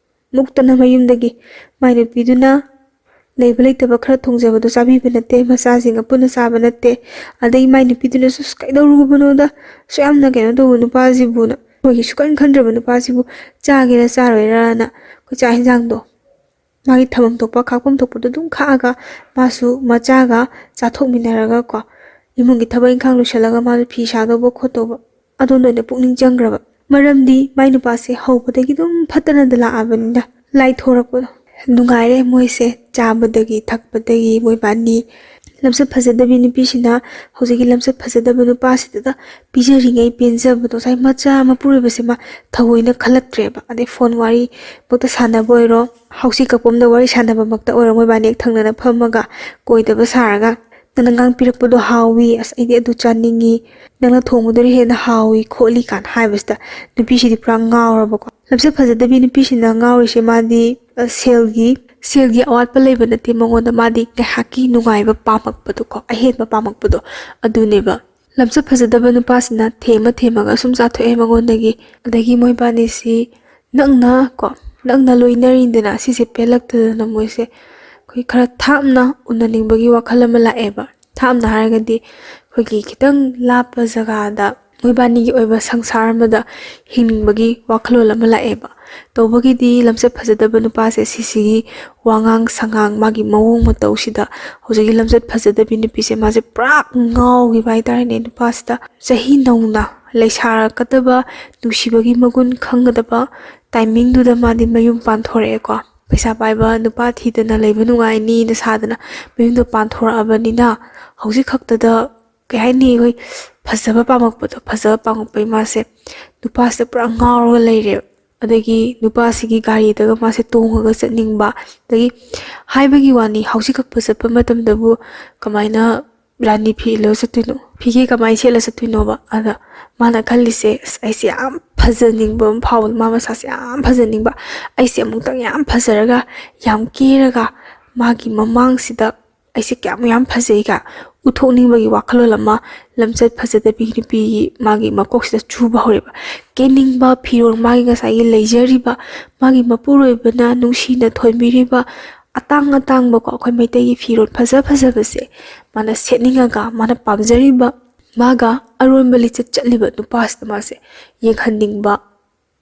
ꯃꯨꯛꯇꯅ ꯃꯌꯨꯝꯗꯒꯤ꯫ ꯃꯥꯏ ꯅꯨꯄꯤꯗꯨꯅ ꯂꯩꯕ ꯂꯩꯇꯕ ꯈꯔ ꯊꯣꯡꯖꯕꯗꯣ ꯆꯥꯕꯤꯕ ꯅꯠꯇꯦ, ꯃꯆꯥꯁꯤꯡꯒ ꯄꯨꯟꯅ ꯆꯥꯕ ꯅꯠꯇꯦ꯫ ꯑꯗꯩ ꯃꯥꯏ ꯅꯨꯄꯤꯗꯨꯅꯁꯨ, "ꯑꯁ, ꯀꯩꯗꯧꯔꯨꯕꯅꯣꯗ, ꯑꯁꯨꯛ ꯌꯥꯝꯅ ꯀꯩꯅꯣ ꯇꯧꯕ ꯅꯨꯄꯥꯁꯤꯕꯨꯅ, ꯑꯩꯈꯣꯏꯒꯤ ꯁꯨꯛꯈꯟ ꯈꯟꯗ꯭ꯔꯕ ꯅꯨꯄꯥꯁꯤꯕꯨ ꯆꯥꯒꯦꯔꯥ ꯆꯥꯔꯣꯏꯔꯥꯅ ꯑꯩꯈꯣꯏ ꯆꯥꯛ ꯌꯦꯟꯁꯥꯡꯗꯣ ꯃꯥꯒꯤ ꯊꯝꯐꯝ ꯊꯣꯛꯄ, ꯈꯥꯛꯐꯝ ꯊꯣꯛꯄꯗꯣ ꯑꯗꯨꯝ ꯈꯥꯛꯑꯒ ꯃꯥꯁꯨ ꯃꯆꯥꯒ ꯆꯥꯊꯣꯛꯃꯤꯟꯅꯔꯒ ꯀꯣ, ꯏꯃꯨꯡꯒꯤ ꯊꯕꯛ ꯏꯪꯈꯥꯡ ꯂꯣꯏꯁꯤꯜꯂꯒ ꯃꯥꯁꯨ ꯐꯤ ꯁꯥꯗꯧꯕ ꯈꯣꯠꯇꯧꯕ ꯑꯗꯣꯝꯗ ꯑꯣꯏꯅ ꯄꯨꯛꯅꯤꯡ ꯆꯪꯈ꯭ꯔꯕ꯫ ꯃꯔꯝꯗꯤ ꯃꯥꯏ ꯅꯨꯄꯥꯁꯦ ꯍꯧꯕꯗꯒꯤ ꯑꯗꯨꯝ ꯐꯠꯇꯅꯗ ꯂꯥꯛꯑꯕꯅꯤꯅ꯫ ꯂꯥꯏꯊꯣꯔꯛꯄꯗꯣ ꯅꯨꯡꯉꯥꯏꯔꯦ ꯃꯣꯏꯁꯦ, ꯆꯥꯕꯗꯒꯤ ꯊꯛꯄꯗꯒꯤ ꯃꯣꯏ ꯕꯥꯅꯤ꯫ ꯂꯝꯆꯠ ꯐꯖꯗꯕꯤ ꯅꯨꯄꯤꯁꯤꯅ ꯍꯧꯖꯤꯛꯀꯤ ꯂꯝꯆꯠ ꯐꯖꯗꯕ ꯅꯨꯄꯥꯁꯤꯗ ꯄꯤꯖꯔꯤꯉꯩ ꯄꯦꯟꯖꯕꯗꯣ ꯉꯁꯥꯏ ꯃꯆꯥ ꯃꯄꯨꯔꯣꯏꯕꯁꯦ ꯃꯥ ꯊꯑꯣꯏꯅ ꯈꯜꯂꯛꯇ꯭ꯔꯦꯕ꯫ ꯑꯗꯩ ꯐꯣꯟ ꯋꯥꯔꯤ ꯃꯛꯇ ꯁꯥꯟꯅꯕ ꯑꯣꯏꯔꯣ, ꯍꯧꯁꯤ ꯀꯛꯄꯝꯗ ꯋꯥꯔꯤ ꯁꯥꯟꯅꯕꯃꯛꯇ ꯑꯣꯏꯔꯣ, ꯃꯣꯏꯕꯥꯅꯤ ꯍꯦꯛ ꯊꯪꯅꯅ ꯐꯝꯃꯒ ꯀꯣꯏꯗꯕ ꯁꯥꯔꯒ, "ꯅꯪꯅ ꯉꯥꯡ ꯄꯤꯔꯛꯄꯗꯣ ꯍꯥꯎꯏ, ꯑꯁ ꯑꯩꯗꯤ ꯑꯗꯨ ꯆꯥꯅꯤꯡꯉꯤ, ꯅꯪꯅ ꯊꯣꯡꯕꯗꯨꯅ ꯍꯦꯟꯅ ꯍꯥꯎꯏ ꯈꯣꯠꯂꯤ" ꯀꯥꯏꯅ ꯍꯥꯏꯕꯁꯤꯗ ꯅꯨꯄꯤꯁꯤꯗꯤ ꯄꯨꯔꯥ ꯉꯥꯎꯔꯕꯀꯣ꯫ ꯂꯝꯆꯠ ꯐꯖꯗꯕꯤ ꯅꯨꯄꯤꯁꯤꯅ ꯉꯥꯎꯔꯤꯁꯦ ꯃꯥꯗꯤ, ꯑ, ꯁꯦꯜꯒꯤ, ꯁꯦꯜꯒꯤ ꯑꯋꯥꯠꯄ ꯂꯩꯕ ꯅꯠꯇꯦ ꯃꯉꯣꯟꯗ, ꯃꯥꯗꯤ ꯉꯥꯏꯍꯥꯛꯀꯤ ꯅꯨꯡꯉꯥꯏꯕ ꯄꯥꯝꯃꯛꯄꯗꯣꯀꯣ, ꯑꯍꯦꯟꯕ ꯄꯥꯝꯃꯛꯄꯗꯣ ꯑꯗꯨꯅꯦꯕ꯫ ꯂꯝꯆꯠ ꯐꯖꯗꯕ ꯅꯨꯄꯥꯁꯤꯅ ꯊꯦꯝꯃ ꯊꯦꯝꯃꯒ ꯁꯨꯝ ꯆꯥꯊꯣꯛꯑꯦ ꯃꯉꯣꯟꯗꯒꯤ꯫ ꯑꯗꯒꯤ ꯃꯣꯏꯕꯥꯅꯤꯁꯤ ꯅꯛꯅ ꯀꯣ, ꯅꯛꯅ ꯂꯣꯏꯅꯔꯤꯗꯅ, ꯁꯤꯁꯦ ꯄꯦꯜꯂꯛꯇꯗꯅ ꯃꯣꯏꯁꯦ ꯑꯩꯈꯣꯏ ꯈꯔ ꯊꯥꯞꯅ ꯎꯅꯅꯤꯡꯕꯒꯤ ꯋꯥꯈꯜ ꯑꯃ ꯂꯥꯛꯑꯦꯕ꯫ ꯊꯥꯞꯅ ꯍꯥꯏꯔꯒꯗꯤ ꯑꯩꯈꯣꯏꯒꯤ ꯈꯤꯇꯪ ꯂꯥꯞꯄ ꯖꯒꯥꯗ ꯃꯣꯏꯕꯥꯅꯤꯒꯤ ꯑꯣꯏꯕ ꯁꯪꯁꯥꯔ ꯑꯃꯗ ꯍꯤꯡꯅꯤꯡꯕꯒꯤ ꯋꯥꯈꯜꯂꯣꯟ ꯑꯃ ꯂꯥꯛꯑꯦꯕ꯫ ꯇꯧꯕꯒꯤꯗꯤ ꯂꯝꯆꯠ ꯐꯖꯗꯕ ꯅꯨꯄꯥꯁꯦ ꯁꯤꯁꯤꯒꯤ ꯋꯥꯉꯥꯡ ꯁꯉꯥꯡ, ꯃꯥꯒꯤ ꯃꯑꯣꯡ ꯃꯇꯧꯁꯤꯗ ꯍꯧꯖꯤꯛꯀꯤ ꯂꯝꯆꯠ ꯐꯖꯗꯕꯤ ꯅꯨꯄꯤꯁꯦ ꯃꯥꯁꯦ ꯄꯨꯔꯥ ꯉꯥꯎꯈꯤꯕ ꯍꯥꯏꯇꯥꯔꯦꯅꯦ꯫ ꯅꯨꯄꯥꯁꯤꯗ ꯆꯍꯤ ꯅꯧꯅ ꯂꯩꯁꯥꯔꯛꯀꯗꯕ, ꯅꯨꯡꯁꯤꯕꯒꯤ ꯃꯒꯨꯟ ꯈꯪꯒꯗꯕ ꯇꯥꯏꯃꯤꯡꯗꯨꯗ ꯃꯥꯗꯤ ꯃꯌꯨꯝ ꯄꯥꯟꯊꯣꯔꯛꯑꯦꯀꯣ꯫ ꯄꯩꯁꯥ ꯄꯥꯏꯕ ꯅꯨꯄꯥ ꯊꯤꯗꯅ ꯂꯩꯕ ꯅꯨꯡꯉꯥꯏꯅꯤꯅ ꯁꯥꯗꯅ ꯃꯌꯨꯝꯗ ꯄꯥꯟꯊꯣꯔꯛꯑꯕꯅꯤꯅ ꯍꯧꯖꯤꯛ ꯈꯛꯇꯗ ꯀꯩ ꯍꯥꯏꯅꯤ, ꯑꯩꯈꯣꯏ ꯐꯖꯕ ꯄꯥꯝꯃꯛꯄꯗꯣ, ꯐꯖꯕ ꯄꯥꯝꯃꯛꯄꯩ ꯃꯥꯁꯦ ꯅꯨꯄꯥꯁꯤꯗ ꯄꯨꯔꯥ ꯉꯥꯎꯔꯒ ꯂꯩꯔꯦꯕ꯫ ꯑꯗꯒꯤ ꯅꯨꯄꯥꯁꯤꯒꯤ ꯒꯥꯔꯤꯗꯒ ꯃꯥꯁꯦ ꯇꯣꯡꯉꯒ ꯆꯠꯅꯤꯡꯕ꯫ ꯑꯗꯒꯤ ꯍꯥꯏꯕꯒꯤ ꯋꯥꯅꯤ, ꯍꯧꯁꯤ ꯀꯛꯄ ꯆꯠꯄ ꯃꯇꯝꯗꯕꯨ ꯀꯃꯥꯏꯅ ꯔꯥꯅꯤ ꯐꯤ ꯏꯜꯂꯒ ꯆꯠꯇꯣꯏꯅꯣ? ꯐꯤꯒꯦ ꯀꯃꯥꯏꯅ ꯁꯦꯠꯂ ꯆꯠꯇꯣꯏꯅꯣꯕ? ꯑꯗ ꯃꯥꯅ ꯈꯜꯂꯤꯁꯦ, "ꯑꯁ, ꯑꯩꯁꯦ ꯌꯥꯝ ꯐꯖꯅꯤꯡꯕ ꯑꯃ ꯐꯥꯎꯕ, ꯃꯥ ꯃꯁꯥꯁꯦ ꯌꯥꯝ ꯐꯖꯅꯤꯡꯕ, ꯑꯩꯁꯦ ꯑꯃꯨꯛꯇꯪ ꯌꯥꯝ ꯐꯖꯔꯒ, ꯌꯥꯝ ꯀꯦꯔꯒ ꯃꯥꯒꯤ ꯃꯃꯥꯡꯁꯤꯗ ꯑꯩꯁꯦ ꯀꯌꯥꯝ ꯌꯥꯝ ꯐꯖꯩꯒ ꯎꯠꯊꯣꯛꯅꯤꯡꯕꯒꯤ ꯋꯥꯈꯜꯂꯣꯟ ꯑꯃ ꯂꯝꯆꯠ ꯐꯖꯗꯕꯤ ꯅꯨꯄꯤꯒꯤ ꯃꯥꯒꯤ ꯃꯀꯣꯛꯁꯤꯗ ꯆꯨꯕ ꯍꯧꯔꯦꯕ꯫ ꯀꯦꯅꯤꯡꯕ ꯐꯤꯔꯣꯜ, ꯃꯥꯒꯤ ꯉꯁꯥꯏꯒꯤ ꯂꯩꯖꯔꯤꯕ, ꯃꯥꯒꯤ ꯃꯄꯨꯔꯣꯏꯕꯅ ꯅꯨꯡꯁꯤꯅ ꯊꯣꯟꯕꯤꯔꯤꯕ ꯑꯇꯥꯡ ꯑꯇꯥꯡꯕꯀꯣ, ꯑꯩꯈꯣꯏ ꯃꯩꯇꯩꯒꯤ ꯐꯤꯔꯣꯜ ꯐꯖ ꯐꯖꯕꯁꯦ ꯃꯥꯅ ꯁꯦꯠꯅꯤꯡꯉꯒ, ꯃꯥꯅ ꯄꯥꯝꯖꯔꯤꯕ, ꯃꯥꯒ ꯑꯔꯣꯟꯕ ꯂꯤꯆꯠ ꯆꯠꯂꯤꯕ ꯅꯨꯄꯥꯁꯤꯗ ꯃꯥꯁꯦ ꯌꯦꯡꯍꯟꯅꯤꯡꯕ,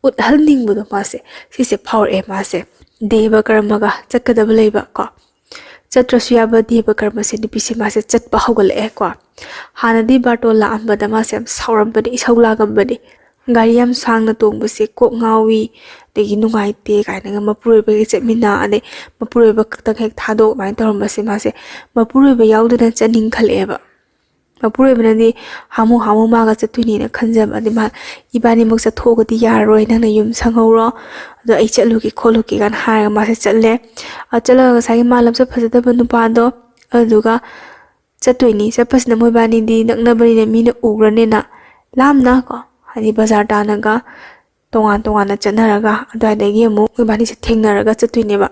ꯎꯠꯍꯟꯅꯤꯡꯕꯗꯣ ꯃꯥꯁꯦ, ꯁꯤꯁꯦ ꯐꯥꯎꯔꯛꯑꯦ ꯃꯥꯁꯦ꯫ ꯗꯦꯕ ꯀꯔꯃꯒ ꯆꯠꯀꯗꯕ ꯂꯩꯕ ꯀꯣ, ꯆꯠꯇ꯭ꯔꯁꯨ ꯌꯥꯕ ꯗꯦꯕ ꯀꯔꯃꯁꯦ ꯅꯨꯄꯤꯁꯦ ꯃꯥꯁꯦ ꯆꯠꯄ ꯍꯧꯒꯠꯂꯛꯑꯦ ꯀꯣ꯫ ꯍꯥꯟꯅꯗꯤ ꯕꯥꯔꯇꯣꯟ ꯂꯥꯛꯑꯝꯕꯗ ꯃꯥꯁꯦ ꯌꯥꯝ ꯁꯥꯎꯔꯝꯕꯅꯤ, ꯏꯁꯧ ꯂꯥꯡꯉꯝꯕꯅꯤ꯫ ꯒꯥꯔꯤ ꯌꯥꯝ ꯁꯥꯡꯅ ꯇꯣꯡꯕꯁꯦ ꯀꯣꯛ ꯉꯥꯎꯏ, ꯑꯗꯒꯤ ꯅꯨꯡꯉꯥꯏꯇꯦ ꯀꯥꯏꯅꯒ ꯃꯄꯨꯔꯣꯏꯕꯒ ꯆꯠꯃꯤꯟꯅ, ꯑꯗꯩ ꯃꯄꯨꯔꯣꯏꯕ ꯈꯛꯇꯪ ꯍꯦꯛ ꯊꯥꯗꯣꯛ ꯑꯗꯨꯃꯥꯏꯅ ꯇꯧꯔꯝꯕꯁꯦ ꯃꯥꯁꯦ ꯃꯄꯨꯔꯣꯏꯕ ꯌꯥꯎꯗꯅ ꯆꯠꯅꯤꯡꯈꯠꯂꯛꯑꯦꯕ꯫ ꯃꯄꯨꯔꯣꯏꯕꯅꯗꯤ ꯍꯥꯃꯨ ꯍꯥꯃꯨ ꯃꯥꯒ ꯆꯠꯇꯣꯏꯅꯦꯅ ꯈꯟꯖꯕ, ꯑꯗꯩ ꯃꯥ, "ꯏꯕꯥꯅꯤꯃꯛ ꯆꯠꯊꯣꯛꯑꯒꯗꯤ ꯌꯥꯔꯔꯣꯏ, ꯅꯪꯅ ꯌꯨꯝ ꯁꯪꯍꯧꯔꯣ, ꯑꯗꯣ ꯑꯩ ꯆꯠꯂꯨꯒꯦ ꯈꯣꯠꯂꯨꯒꯦ" ꯀꯥꯏꯅ ꯍꯥꯏꯔꯒ ꯃꯥꯁꯦ ꯆꯠꯂꯦ꯫ ꯑ, ꯆꯠꯂꯒ ꯉꯁꯥꯏꯒꯤ ꯃꯥ ꯂꯝꯆꯠ ꯐꯖꯗꯕ ꯅꯨꯄꯥꯗꯣ, ꯑꯗꯨꯗꯨꯒ ꯆꯠꯇꯣꯏꯅꯤ꯫ ꯆꯠꯄꯁꯤꯅ ꯃꯣꯏꯕꯥꯅꯤꯗꯤ ꯅꯛꯅꯕꯅꯤꯅ ꯃꯤꯅ ꯎꯈ꯭ꯔꯅꯤꯅ ꯂꯥꯞꯅ ꯀꯣ, ꯍꯥꯏꯗꯤ ꯕꯖꯥꯔ ꯇꯥꯟꯅꯒ ꯇꯣꯉꯥꯟ ꯇꯣꯉꯥꯟꯅ ꯆꯠꯅꯔꯒ ꯑꯗꯨꯋꯥꯏꯗꯒꯤ ꯑꯃꯨꯛ ꯃꯣꯏꯕꯥꯅꯤꯁꯦ ꯊꯦꯡꯅꯔꯒ ꯆꯠꯇꯣꯏꯅꯦꯕ꯫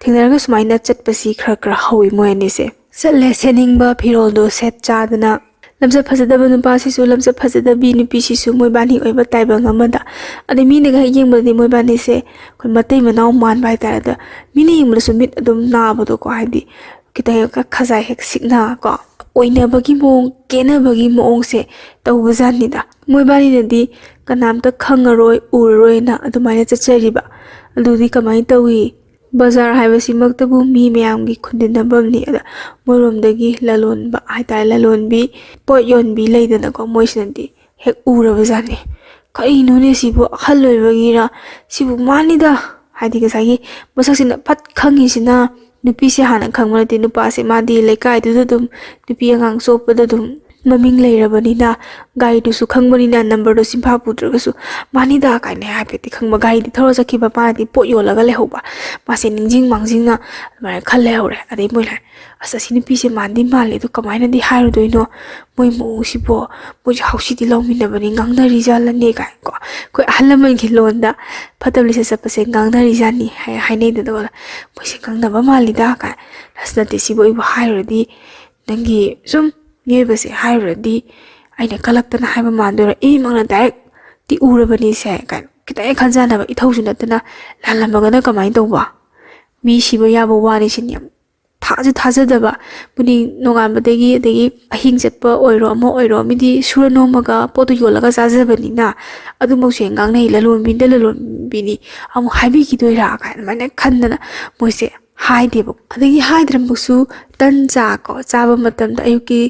ꯊꯦꯡꯅꯔꯒ ꯁꯨꯃꯥꯏꯅ ꯆꯠꯄꯁꯤ ꯈꯔ ꯈꯔ ꯍꯧꯋꯤ ꯃꯣꯏ ꯑꯅꯤꯁꯦ꯫ ꯆꯠꯂꯦ, ꯁꯦꯠꯅꯤꯡꯕ ꯐꯤꯔꯣꯜꯗꯣ ꯁꯦꯠ ꯆꯥꯗꯅ꯫ ꯂꯝꯆꯠ ꯐꯖꯗꯕ ꯅꯨꯄꯥꯁꯤꯁꯨ, ꯂꯝꯆꯠ ꯐꯖꯗꯕꯤ ꯅꯨꯄꯤꯁꯤꯁꯨ ꯃꯣꯏꯕꯥꯅꯤ ꯑꯣꯏꯕ ꯇꯥꯏꯕꯪ ꯑꯃꯗ꯫ ꯑꯗꯩ ꯃꯤꯅꯒ ꯍꯦꯛ ꯌꯦꯡꯕꯗꯗꯤ ꯃꯣꯏꯕꯥꯅꯤꯁꯦ ꯑꯩꯈꯣꯏ ꯃꯇꯩ ꯃꯅꯥꯎ ꯃꯥꯟꯕ ꯍꯥꯏꯇꯥꯔꯦ꯫ ꯑꯗ ꯃꯤꯅ ꯌꯦꯡꯕꯗꯁꯨ ꯃꯤꯠ ꯑꯗꯨꯝ ꯅꯥꯕꯗꯣꯀꯣ, ꯍꯥꯏꯗꯤ ꯈꯤꯇꯪ ꯍꯦꯛ ꯈꯖꯥꯏ ꯍꯦꯛ ꯁꯤꯛꯅ ꯀꯣ, ꯑꯣꯏꯅꯕꯒꯤ ꯃꯑꯣꯡ, ꯀꯦꯅꯕꯒꯤ ꯃꯑꯣꯡꯁꯦ ꯇꯧꯕꯖꯥꯠꯅꯤꯗ꯫ ꯃꯣꯏꯕꯥꯅꯤꯅꯗꯤ ꯀꯅꯥꯝꯇ ꯈꯪꯉꯔꯣꯏ, ꯎꯔꯔꯣꯏꯅ ꯑꯗꯨꯃꯥꯏꯅ ꯆꯠꯆꯔꯤꯕ꯫ ꯑꯗꯨꯗꯤ ꯀꯃꯥꯏꯅ ꯇꯧꯏ? ꯕꯖꯥꯔ ꯍꯥꯏꯕꯁꯤꯃꯛꯇꯕꯨ ꯃꯤ ꯃꯌꯥꯝꯒꯤ ꯈꯨꯟꯗꯤꯟꯅꯐꯝꯅꯤ꯫ ꯑꯗ ꯃꯣꯏꯔꯣꯝꯗꯒꯤ ꯂꯂꯣꯟꯕ ꯍꯥꯏꯇꯥꯔꯦ, ꯂꯂꯣꯟꯕꯤ, ꯄꯣꯠ ꯌꯣꯟꯕꯤ ꯂꯩꯗꯅꯀꯣ, ꯃꯣꯏꯁꯤꯅꯗꯤ ꯍꯦꯛ ꯎꯔꯕꯖꯥꯠꯅꯤ꯫ "ꯀꯔꯤꯅꯣꯅꯦ ꯁꯤꯕꯨ, ꯑꯍꯜ ꯑꯣꯏꯕꯒꯤꯔ? ꯁꯤꯕꯨ ꯃꯥꯅꯤꯗ", ꯍꯥꯏꯗꯤ ꯉꯁꯥꯏꯒꯤ ꯃꯁꯛꯁꯤꯅ ꯐꯠ ꯈꯪꯉꯤꯁꯤꯅ, ꯅꯨꯄꯤꯁꯦ ꯍꯥꯟꯅ ꯈꯪꯕ ꯅꯠꯇꯦ, ꯅꯨꯄꯥꯁꯦ ꯃꯥꯗꯤ ꯂꯩꯀꯥꯏꯗꯨꯗ ꯑꯗꯨꯝ ꯅꯨꯄꯤ ꯑꯉꯥꯡ ꯆꯣꯞꯄꯗ ꯑꯗꯨꯝ ꯃꯃꯤꯡ ꯂꯩꯔꯕꯅꯤꯅ, ꯒꯥꯔꯤꯗꯨꯁꯨ ꯈꯪꯕꯅꯤꯅ, ꯅꯝꯕꯔꯗꯣ ꯁꯤꯟꯐꯥ ꯄꯨꯗ꯭ꯔꯒꯁꯨ ꯃꯥꯅꯤꯗ ꯀꯥꯏꯅ ꯍꯥꯏꯐꯦꯠꯇꯤ ꯈꯪꯕ꯫ ꯒꯥꯔꯤꯗꯤ ꯊꯧꯔ ꯆꯠꯈꯤꯕ, ꯃꯥꯅꯗꯤ ꯄꯣꯠ ꯌꯣꯜꯂꯒ ꯂꯩꯍꯧꯕ꯫ ꯃꯥꯁꯦ ꯅꯤꯡꯁꯤꯡ ꯃꯥꯡꯖꯤꯡꯅ ꯑꯗꯨꯃꯥꯏꯅ ꯈꯜ ꯂꯩꯍꯧꯔꯦ꯫ ꯑꯗꯩ ꯃꯣꯏ ꯂꯥꯛꯑꯦ, "ꯑꯁ, ꯑꯁꯤ ꯅꯨꯄꯤꯁꯦ ꯃꯥꯟꯗꯤ ꯃꯥꯜꯂꯦ, ꯑꯗꯣ ꯀꯃꯥꯏꯅꯗꯤ ꯍꯥꯏꯔꯨꯗꯣꯏꯅꯣ? ꯃꯣꯏ ꯃꯑꯣꯡꯁꯤꯕꯣ, ꯃꯣꯏꯁꯦ ꯍꯥꯎꯁꯤꯗꯤ ꯂꯧꯃꯤꯟꯅꯕꯅꯤ, ꯉꯥꯡꯅꯔꯤꯖꯥꯠꯂꯅꯦ?" ꯀꯥꯏꯅꯀꯣ, ꯑꯩꯈꯣꯏ ꯑꯍꯜ ꯂꯃꯟꯒꯤ ꯂꯣꯟꯗ ꯐꯠꯇꯕ ꯂꯤꯆꯠ ꯆꯠꯄꯁꯦ ꯉꯥꯡꯅꯔꯤꯖꯥꯠꯅꯤ ꯍꯥꯏ-, ꯍꯥꯏꯅꯩꯗꯅ꯫ "ꯃꯣꯏꯁꯦ ꯉꯥꯡꯅꯕ ꯃꯥꯜꯂꯤꯗ" ꯀꯥꯏ꯫ "ꯑꯁ, ꯅꯠꯇꯦ, ꯁꯤꯕꯨ ꯑꯩꯕꯨ ꯍꯥꯏꯔꯨꯔꯗꯤ ꯅꯪꯒꯤ ꯁꯨꯝ ꯃꯤꯑꯣꯏꯕꯁꯦ ꯍꯥꯏꯔꯨꯔꯗꯤ ꯑꯩꯅ ꯀꯜꯂꯛꯇꯅ ꯍꯥꯏꯕ ꯃꯥꯟꯗꯣꯏꯔꯥ? ꯏꯃꯛꯅ ꯗꯥꯏꯔꯦꯛꯇꯤ ꯎꯔꯕꯅꯤꯁꯦ" ꯀꯥꯏꯅ ꯈꯤꯇꯪ ꯍꯦꯛ ꯈꯟꯖꯥꯟꯅꯕ, ꯏꯊꯧꯁꯨ ꯅꯠꯇꯅ ꯂꯥꯜꯂꯝꯃꯒꯅ ꯀꯃꯥꯏꯅ ꯇꯧꯕ? ꯃꯤ ꯁꯤꯕ ꯌꯥꯕ ꯋꯥꯅꯤ ꯁꯤꯅꯤ꯫ ꯌꯥꯝ ꯊꯥꯁꯨ ꯊꯥꯖꯗꯕ꯫ ꯃꯣꯏꯗꯤ ꯅꯣꯡꯉꯥꯟꯕꯗꯒꯤ, ꯑꯗꯒꯤ ꯑꯍꯤꯡ ꯆꯠꯄ ꯑꯣꯏꯔꯣ, ꯑꯃ ꯑꯣꯏꯔꯣ, ꯃꯤꯗꯤ ꯁꯨꯔ ꯅꯣꯝꯃꯒ ꯄꯣꯠꯇꯣ ꯌꯣꯜꯂꯒ ꯆꯥꯖꯕꯅꯤꯅ, ꯑꯗꯨꯃꯛꯁꯨ ꯍꯦꯛ ꯉꯥꯡꯅꯩ, "ꯂꯂꯣꯟꯕꯤꯗ ꯂꯂꯣꯟꯕꯤꯅꯤ, ꯑꯃꯨꯛ ꯍꯥꯏꯕꯤꯈꯤꯗꯣꯏꯔꯥ?" ꯀꯥꯏꯅ ꯑꯗꯨꯃꯥꯏꯅ ꯈꯟꯗꯅ ꯃꯣꯏꯁꯦ ꯍꯥꯏꯗꯦꯕ꯫ ꯑꯗꯒꯤ ꯍꯥꯏꯗ꯭ꯔꯃꯛꯁꯨ ꯇꯟ ꯆꯥ ꯀꯣ ꯆꯥꯕ ꯃꯇꯝꯗ, ꯑꯌꯨꯛꯀꯤ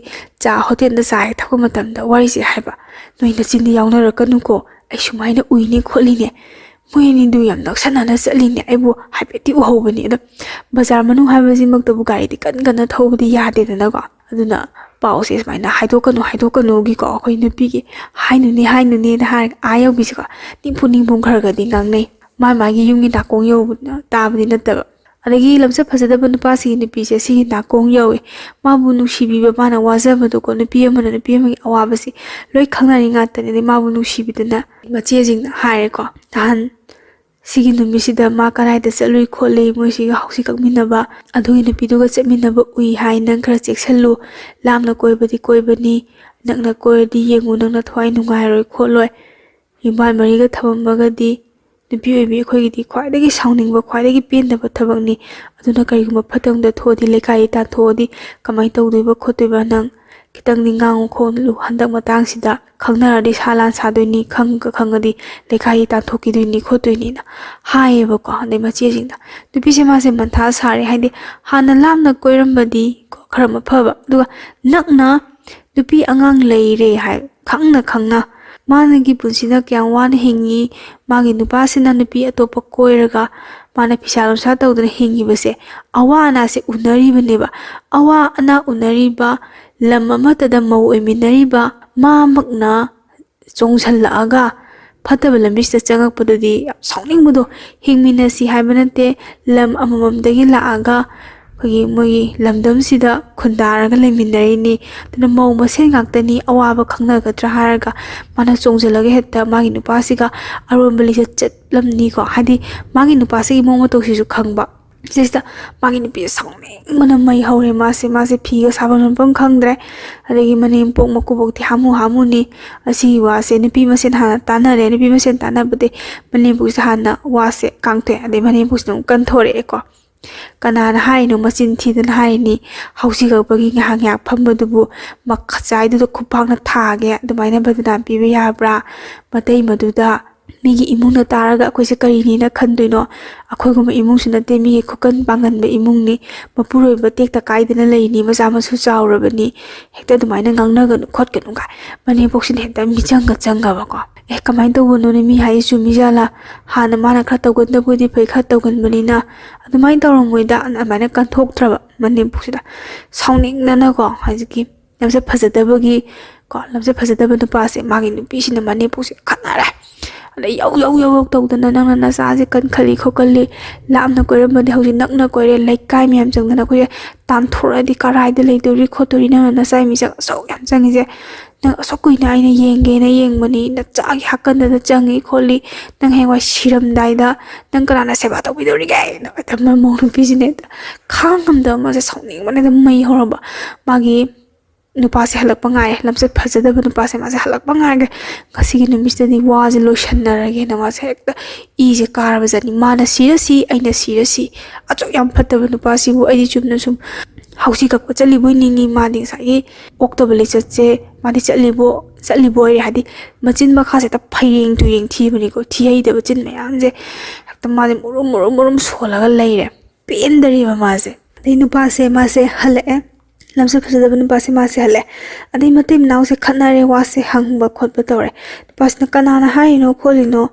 ꯆꯥ ꯍꯣꯇꯦꯜꯗ ꯆꯥ ꯍꯦꯛ ꯊꯛꯄ ꯃꯇꯝꯗ ꯋꯥꯔꯤꯁꯦ ꯍꯥꯏꯕ, "ꯅꯣꯏ ꯅꯆꯤꯟꯗꯤ ꯌꯥꯎꯅꯔꯛꯀꯅꯨꯀꯣ, ꯑꯩ ꯁꯨꯃꯥꯏꯅ ꯎꯏꯅꯦ ꯈꯣꯠꯂꯤꯅꯦ, ꯃꯣꯏ ꯑꯅꯤꯗꯨ ꯌꯥꯝ ꯅꯛꯁꯟꯅꯅ ꯆꯠꯂꯤꯅꯦ, ꯑꯩꯕꯨ ꯍꯥꯏꯐꯦꯠꯇꯤ ꯎꯍꯧꯕꯅꯤ꯫ ꯑꯗꯣ ꯕꯖꯥꯔ ꯃꯅꯨꯡ ꯍꯥꯏꯕꯁꯤꯃꯛꯇꯕꯨ ꯒꯥꯔꯤꯗꯤ ꯀꯟ ꯀꯟꯅ ꯊꯧꯕꯗꯤ ꯌꯥꯗꯦꯗꯅꯀꯣ꯫ ꯑꯗꯨꯅ ꯄꯥꯎꯁꯦ ꯁꯨꯃꯥꯏꯅ ꯍꯥꯏꯗꯣꯛꯀꯅꯨ, ꯍꯥꯏꯗꯣꯛꯀꯅꯨꯒꯤꯀꯣ, ꯑꯩꯈꯣꯏ ꯅꯨꯄꯤꯒꯤ ꯍꯥꯏꯅꯨꯅꯦ, ꯍꯥꯏꯅꯨꯅꯦꯅ ꯍꯥꯏꯔꯒ ꯑꯥ ꯌꯧꯕꯤꯁꯤꯀꯣ, ꯅꯤꯡꯐꯨ ꯅꯤꯡꯐꯨ ꯈꯔ ꯈꯔꯗꯤ ꯉꯥꯡꯅꯩ꯫ ꯃꯥ ꯃꯥꯒꯤ ꯌꯨꯝꯒꯤ ꯅꯥꯀꯣꯡ ꯌꯧꯕ ꯇꯥꯕꯗꯤ ꯅꯠꯇꯕ꯫ ꯑꯗꯒꯤ ꯂꯝꯆꯠ ꯐꯖꯗꯕ ꯅꯨꯄꯥꯁꯤꯒꯤ ꯅꯨꯄꯤꯁꯦ ꯁꯤꯒꯤ ꯅꯥꯀꯣꯡ ꯌꯧꯏ꯫ ꯃꯥꯕꯨ ꯅꯨꯡꯁꯤꯕꯤꯕ, ꯃꯥꯅ ꯋꯥꯖꯕꯗꯣꯀꯣ, ꯅꯨꯄꯤ ꯑꯃꯅ ꯅꯨꯄꯤ ꯑꯃꯒꯤ ꯑꯋꯥꯕꯁꯦ ꯂꯣꯏ ꯈꯪꯅꯔꯤ ꯉꯥꯛꯇꯅꯤ꯫ ꯑꯗꯩ ꯃꯥꯕꯨ ꯅꯨꯡꯁꯤꯕꯤꯗꯅ ꯃꯆꯦꯁꯤꯡꯅ ꯍꯥꯏꯔꯦꯀꯣ, ꯅꯍꯥꯟ ꯁꯤꯒꯤ ꯅꯨꯃꯤꯠꯁꯤꯗ ꯃꯥ ꯀꯗꯥꯏꯗ ꯆꯠꯂꯨꯏ ꯈꯣꯠꯂꯤ, ꯃꯣꯏꯁꯤꯒꯤ ꯍꯧꯁꯤ ꯀꯛꯃꯤꯟꯅꯕ, ꯑꯗꯨꯒꯤ ꯅꯨꯄꯤꯗꯨꯒ ꯆꯠꯃꯤꯟꯅꯕ ꯎꯏ ꯍꯥꯏ, ꯅꯪ ꯈꯔ ꯆꯦꯛꯁꯤꯜꯂꯨ, ꯂꯥꯞꯅ ꯀꯣꯏꯕꯗꯤ ꯀꯣꯏꯕꯅꯤ, ꯅꯛꯅ ꯀꯣꯏꯔꯗꯤ ꯌꯦꯡꯉꯨ, ꯅꯪ ꯅꯊ꯭ꯋꯥꯏ ꯅꯨꯡꯉꯥꯏꯔꯣꯏ ꯈꯣꯠꯂꯣꯏ, ꯌꯨꯝꯕꯥꯟ ꯃꯔꯤꯒ ꯊꯝꯃꯝꯃꯒꯗꯤ ꯅꯨꯄꯤ ꯑꯣꯏꯕꯤ ꯑꯩꯈꯣꯏꯒꯤꯗꯤ ꯈ꯭ꯋꯥꯏꯗꯒꯤ ꯁꯥꯎꯅꯤꯡꯕ, ꯈ꯭ꯋꯥꯏꯗꯒꯤ ꯄꯦꯟꯗꯕ ꯊꯕꯛꯅꯤ꯫ ꯑꯗꯨꯅ ꯀꯔꯤꯒꯨꯝꯕ ꯐꯠꯇꯕꯗ ꯊꯣꯛꯑꯗꯤ, ꯂꯩꯀꯥꯏꯗ ꯇꯥꯟꯊꯣꯛꯑꯗꯤ ꯀꯃꯥꯏꯅ ꯇꯧꯗꯣꯏꯕ ꯈꯣꯠꯇꯣꯏꯕ? ꯅꯪ ꯈꯤꯇꯪꯗꯤ ꯉꯥꯡꯉꯨ ꯈꯣꯠꯂꯨ, ꯍꯟꯗꯛ ꯃꯇꯥꯡꯁꯤꯗ ꯈꯪꯅꯔꯗꯤ ꯁꯥ ꯂꯥꯟ ꯁꯥꯗꯣꯏꯅꯤ, ꯈꯪꯒ ꯈꯪꯉꯗꯤ ꯂꯩꯀꯥꯏꯗꯤ ꯇꯥꯟꯊꯣꯛꯈꯤꯗꯣꯏꯅꯤ ꯈꯣꯠꯇꯣꯏꯅꯤꯅ ꯍꯥꯏꯌꯦꯕꯀꯣ꯫ ꯑꯗꯩ ꯃꯆꯦꯁꯤꯡꯅ, ꯅꯨꯄꯤꯁꯦ ꯃꯥꯁꯦ ꯃꯟꯊꯥ ꯁꯥꯔꯦ, ꯍꯥꯏꯗꯤ ꯍꯥꯟꯅ ꯂꯥꯞꯅ ꯀꯣꯏꯔꯝꯕꯗꯤ ꯀꯣ ꯈꯔ ꯑꯃ ꯐꯕ, ꯑꯗꯨꯒ ꯅꯛꯅ ꯅꯨꯄꯤ ꯑꯉꯥꯡ ꯂꯩꯔꯦ ꯍꯥꯏ ꯈꯪꯅ ꯈꯪꯅ꯫ ꯃꯥꯒꯤ ꯄꯨꯟꯁꯤꯅ ꯀꯌꯥꯝ ꯋꯥꯅ ꯍꯤꯡꯉꯤ, ꯃꯥꯒꯤ ꯅꯨꯄꯥꯁꯤꯅ ꯅꯨꯄꯤ ꯑꯇꯣꯞꯄ ꯀꯣꯏꯔꯒ ꯃꯥꯅ ꯐꯤꯁꯥ ꯂꯣꯟꯁꯥ ꯇꯧꯗꯅ ꯍꯤꯡꯉꯤꯕꯁꯦ, ꯑꯋꯥ ꯑꯅꯥꯁꯦ ꯎꯅꯔꯤꯕꯅꯦꯕ꯫ ꯑꯋꯥ ꯑꯅꯥ ꯎꯅꯔꯤꯕ, ꯂꯝ ꯑꯃꯠꯇꯗ ꯃꯧ ꯑꯣꯏꯃꯤꯟꯅꯔꯤꯕ ꯃꯥꯃꯛꯅ ꯆꯣꯡꯁꯤꯜꯂꯛꯑꯒ ꯐꯠꯇꯕ ꯂꯝꯕꯤꯁꯤꯗ ꯆꯪꯉꯛꯄꯗꯨꯗꯤ ꯌꯥꯝ ꯁꯥꯎꯅꯤꯡꯕꯗꯣ꯫ ꯍꯤꯡꯃꯤꯟꯅꯁꯤ ꯍꯥꯏꯕ ꯅꯠꯇꯦ, ꯂꯝ ꯑꯃꯃꯝꯗꯒꯤ ꯂꯥꯛꯑꯒ ꯑꯩꯈꯣꯏꯒꯤ ꯃꯣꯏꯒꯤ ꯂꯝꯗꯝꯁꯤꯗ ꯈꯨꯟꯗꯥꯔꯒ ꯂꯩꯃꯤꯟꯅꯔꯤꯅꯤ꯫ ꯑꯗꯨꯅ ꯃꯧ ꯃꯁꯦꯟ ꯉꯥꯛꯇꯅꯤ, ꯑꯋꯥꯕ ꯈꯪꯅꯒꯗ꯭ꯔꯥ ꯍꯥꯏꯔꯒ ꯃꯥꯅ ꯆꯣꯡꯁꯤꯜꯂꯒ ꯍꯦꯛꯇ ꯃꯥꯒꯤ ꯅꯨꯄꯥꯁꯤꯒ ꯑꯔꯣꯟꯕ ꯂꯤꯆꯠ ꯆꯠꯂꯝꯅꯤꯀꯣ꯫ ꯍꯥꯏꯗꯤ ꯃꯥꯒꯤ ꯅꯨꯄꯥꯁꯤꯒꯤ ꯃꯑꯣꯡ ꯃꯇꯧꯁꯤꯁꯨ ꯈꯪꯕ꯫ ꯁꯤꯁꯤꯗ ꯃꯥꯒꯤ ꯅꯨꯄꯤꯁꯦ ꯁꯥꯎꯅꯤꯡꯕꯅ ꯃꯩ ꯍꯧꯔꯦ꯫ ꯃꯥꯁꯦ, ꯃꯥꯁꯦ ꯐꯤꯒ ꯁꯥꯐꯝ ꯂꯣꯟꯐꯝ ꯈꯪꯗ꯭ꯔꯦ꯫ ꯑꯗꯒꯤ ꯃꯅꯦꯝꯄꯣꯛ ꯃꯀꯨꯕꯣꯛꯇꯤ ꯍꯥꯃꯨ ꯍꯥꯃꯨꯅꯤ꯫ ꯑꯁꯤꯒꯤ ꯋꯥꯁꯦ ꯅꯨꯄꯤ ꯃꯁꯦꯟ ꯍꯥꯟꯅ ꯇꯥꯟꯅꯔꯦ꯫ ꯅꯨꯄꯤ ꯃꯁꯦꯟ ꯇꯥꯟꯅꯕꯗꯤ ꯃꯅꯦꯝꯄꯣꯛꯁꯦ ꯍꯥꯟꯅ ꯋꯥꯁꯦ ꯀꯥꯡꯊꯣꯛꯑꯦ꯫ ꯑꯗꯩ ꯃꯅꯦꯝꯄꯣꯛꯁꯤꯅ ꯑꯃꯨꯛ ꯀꯟꯊꯣꯔꯛꯑꯦꯀꯣ꯫ "ꯀꯅꯥꯅ ꯍꯥꯏꯔꯤꯅꯣ? ꯃꯆꯤꯟ ꯊꯤꯗꯅ ꯍꯥꯏꯔꯤꯅꯤ꯫ ꯍꯧꯁꯤ ꯀꯛꯄꯒꯤ ꯉꯥꯏꯍꯥꯛ ꯉꯥꯏꯍꯥꯛ ꯐꯝꯕꯗꯨꯕꯨ ꯃꯈꯆꯥꯏꯗꯨꯗ ꯈꯨꯄꯥꯛꯅ ꯊꯥꯒꯦ, ꯑꯗꯨꯃꯥꯏꯅ ꯕꯗꯅꯥꯝ ꯄꯤꯕ ꯌꯥꯕ꯭ꯔꯥ? ꯃꯇꯩ ꯃꯗꯨꯗ ꯃꯤꯒꯤ ꯏꯃꯨꯡꯅ ꯇꯥꯔꯒ ꯑꯩꯈꯣꯏꯁꯦ ꯀꯔꯤꯅꯦꯅ ꯈꯟꯗꯣꯏꯅꯣ? ꯑꯩꯈꯣꯏꯒꯨꯝꯕ ꯏꯃꯨꯡꯁꯨ ꯅꯠꯇꯦ, ꯃꯤꯒꯤ ꯈꯨꯀꯟ ꯄꯥꯡꯒꯟꯕ ꯏꯃꯨꯡꯅꯤ꯫ ꯃꯄꯨꯔꯣꯏꯕ ꯇꯦꯛꯇ ꯀꯥꯏꯗꯅ ꯂꯩꯅꯤ, ꯃꯆꯥ ꯃꯁꯨ ꯆꯥꯎꯔꯕꯅꯤ꯫ ꯍꯦꯛꯇ ꯑꯗꯨꯃꯥꯏꯅ ꯉꯥꯡꯅꯒꯅꯨ ꯈꯣꯠꯀꯅꯨ" ꯀꯥꯏ꯫ ꯃꯅꯦꯝꯄꯣꯛꯁꯤꯅ ꯍꯦꯛꯇ ꯃꯤꯆꯪꯒ ꯆꯪꯉꯕꯀꯣ꯫ "ꯑꯦ, ꯀꯃꯥꯏꯅ ꯇꯧꯕꯅꯣꯅꯦ? ꯃꯤ ꯍꯥꯏꯁꯨ ꯃꯤꯖꯥꯂ? ꯍꯥꯟꯅ ꯃꯥꯅ ꯈꯔ ꯇꯧꯒꯟꯗꯕꯨꯗꯤ ꯐꯩ, ꯈꯔ ꯇꯧꯒꯟꯕꯅꯤꯅ ꯑꯗꯨꯃꯥꯏꯅ ꯇꯧꯔꯝꯃꯣꯏꯗ" ꯑꯗꯨꯃꯥꯏꯅ ꯀꯟꯊꯣꯛꯇ꯭ꯔꯕ ꯃꯅꯦꯝꯄꯣꯛꯁꯤꯗ꯫ ꯁꯥꯎꯅꯤꯡꯗꯅꯀꯣ, ꯍꯧꯖꯤꯛꯀꯤ ꯂꯝꯆꯠ ꯐꯖꯗꯕꯒꯤ ꯀꯣ, ꯂꯝꯆꯠ ꯐꯖꯗꯕ ꯅꯨꯄꯥꯁꯦ, ꯃꯥꯒꯤ ꯅꯨꯄꯤꯁꯤꯅ ꯃꯅꯦꯝꯄꯣꯛꯁꯦ ꯈꯠꯅꯔꯦ꯫ ꯑꯗꯩ ꯌꯧ ꯌꯧ ꯌꯧ ꯌꯧ ꯇꯧꯗꯅ, "ꯅꯪꯅ ꯅꯆꯥꯁꯦ ꯀꯟꯈꯠꯂꯤ ꯈꯣꯠꯀꯜꯂꯤ, ꯂꯥꯞꯅ ꯀꯣꯏꯔꯝꯕꯗꯤ ꯍꯧꯖꯤꯛ ꯅꯛꯅ ꯀꯣꯏꯔꯦ, ꯂꯩꯀꯥꯏ ꯃꯌꯥꯝ ꯆꯪꯗꯅ ꯑꯩꯈꯣꯏꯁꯦ ꯇꯥꯟꯊꯣꯔꯛꯑꯗꯤ ꯀꯔꯥꯏꯗ ꯂꯩꯗꯣꯔꯤ ꯈꯣꯠꯇꯣꯔꯤ, ꯅꯪꯅ ꯅꯆꯥ ꯃꯤꯆꯪ ꯑꯁꯨꯛ ꯌꯥꯝ ꯆꯪꯉꯤꯁꯦ, ꯅꯪ ꯑꯁꯨꯛ ꯀꯨꯏꯅ ꯑꯩꯅ ꯌꯦꯡꯒꯦꯅ ꯌꯦꯡꯕꯅꯤ, ꯅꯆꯥꯒꯤ ꯍꯥꯀꯟꯗꯗ ꯆꯪꯉꯤ ꯈꯣꯠꯂꯤ, ꯅꯪ ꯍꯌꯦꯡꯋꯥꯏ ꯁꯤꯔꯝꯗꯥꯏꯗ ꯅꯪ ꯀꯅꯥꯅ ꯁꯦꯕꯥ ꯇꯧꯕꯤꯗꯧꯔꯤꯒꯦ?" ꯍꯥꯏꯅ ꯍꯦꯛꯇ ꯃꯃꯧ ꯅꯨꯄꯤꯁꯤꯅ ꯍꯦꯛꯇ ꯈꯥꯡ ꯉꯝꯗꯕ, ꯃꯥꯁꯦ ꯁꯥꯎꯅꯤꯡꯕꯅ ꯍꯦꯛꯇ ꯃꯩ ꯍꯧꯔꯕ꯫ ꯃꯥꯒꯤ ꯅꯨꯄꯥꯁꯦ ꯍꯜꯂꯛꯄ ꯉꯥꯏꯔꯦ, ꯂꯝꯆꯠ ꯐꯖꯗꯕ ꯅꯨꯄꯥꯁꯦ ꯃꯥꯁꯦ ꯍꯜꯂꯛꯄ ꯉꯥꯏꯔꯦ꯫ ꯉꯁꯤꯒꯤ ꯅꯨꯃꯤꯠꯁꯤꯗꯗꯤ ꯋꯥꯁꯦ ꯂꯣꯏꯁꯟꯅꯔꯒꯦꯅ ꯃꯥꯁꯦ ꯍꯦꯛꯇ ꯏꯁꯦ ꯀꯥꯔꯕꯖꯥꯠꯅꯤ꯫ ꯃꯥꯅ ꯁꯤꯔꯁꯤ, ꯑꯩꯅ ꯁꯤꯔꯁꯤ, ꯑꯁꯨꯛ ꯌꯥꯝ ꯐꯠꯇꯕ ꯅꯨꯄꯥꯁꯤꯕꯨ ꯑꯩꯗꯤ ꯆꯨꯝꯅ ꯁꯨꯝ ꯍꯧꯁꯤ ꯀꯛꯄ ꯆꯠꯂꯤꯕꯣꯏ ꯅꯤꯡꯉꯤ꯫ ꯃꯥꯗꯤ ꯉꯁꯥꯏꯒꯤ ꯑꯣꯛꯇꯕ ꯂꯤꯆꯠꯁꯦ ꯃꯥꯗꯤ ꯆꯠꯂꯤꯕꯣ ꯆꯠꯂꯤꯕꯣꯏꯔꯦ, ꯍꯥꯏꯗꯤ ꯃꯆꯤꯟ ꯃꯈꯥꯁꯦ ꯍꯦꯛꯇ ꯐꯩꯔꯦꯡ ꯇꯨꯔꯦꯡ ꯊꯤꯕꯅꯤꯀꯣ, ꯊꯤꯍꯩꯗꯕ ꯆꯤꯟ ꯃꯌꯥꯝꯁꯦ ꯍꯦꯛꯇ ꯃꯥꯁꯦ ꯃꯨꯔꯨꯝ ꯃꯨꯔꯨꯝ ꯃꯨꯔꯨꯝ ꯁꯣꯜꯂꯒ ꯂꯩꯔꯦ꯫ ꯄꯦꯟꯗꯔꯦꯕ ꯃꯥꯁꯦ꯫ ꯑꯗꯩ ꯅꯨꯄꯥꯁꯦ ꯃꯥꯁꯦ ꯍꯜꯂꯛꯑꯦ, ꯂꯝꯆꯠ ꯐꯖꯗꯕ ꯅꯨꯄꯥꯁꯦ ꯃꯥꯁꯦ ꯍꯜꯂꯛꯑꯦ꯫ ꯑꯗꯩ ꯃꯇꯩ ꯃꯅꯥꯎꯁꯦ ꯈꯠꯅꯔꯦ, ꯋꯥꯁꯦ ꯍꯪꯕ ꯈꯣꯠꯄ ꯇꯧꯔꯦ꯫ ꯅꯨꯄꯥꯁꯤꯅ, "ꯀꯅꯥꯅ ꯍꯥꯏꯔꯤꯅꯣ ꯈꯣꯠꯂꯤꯅꯣ?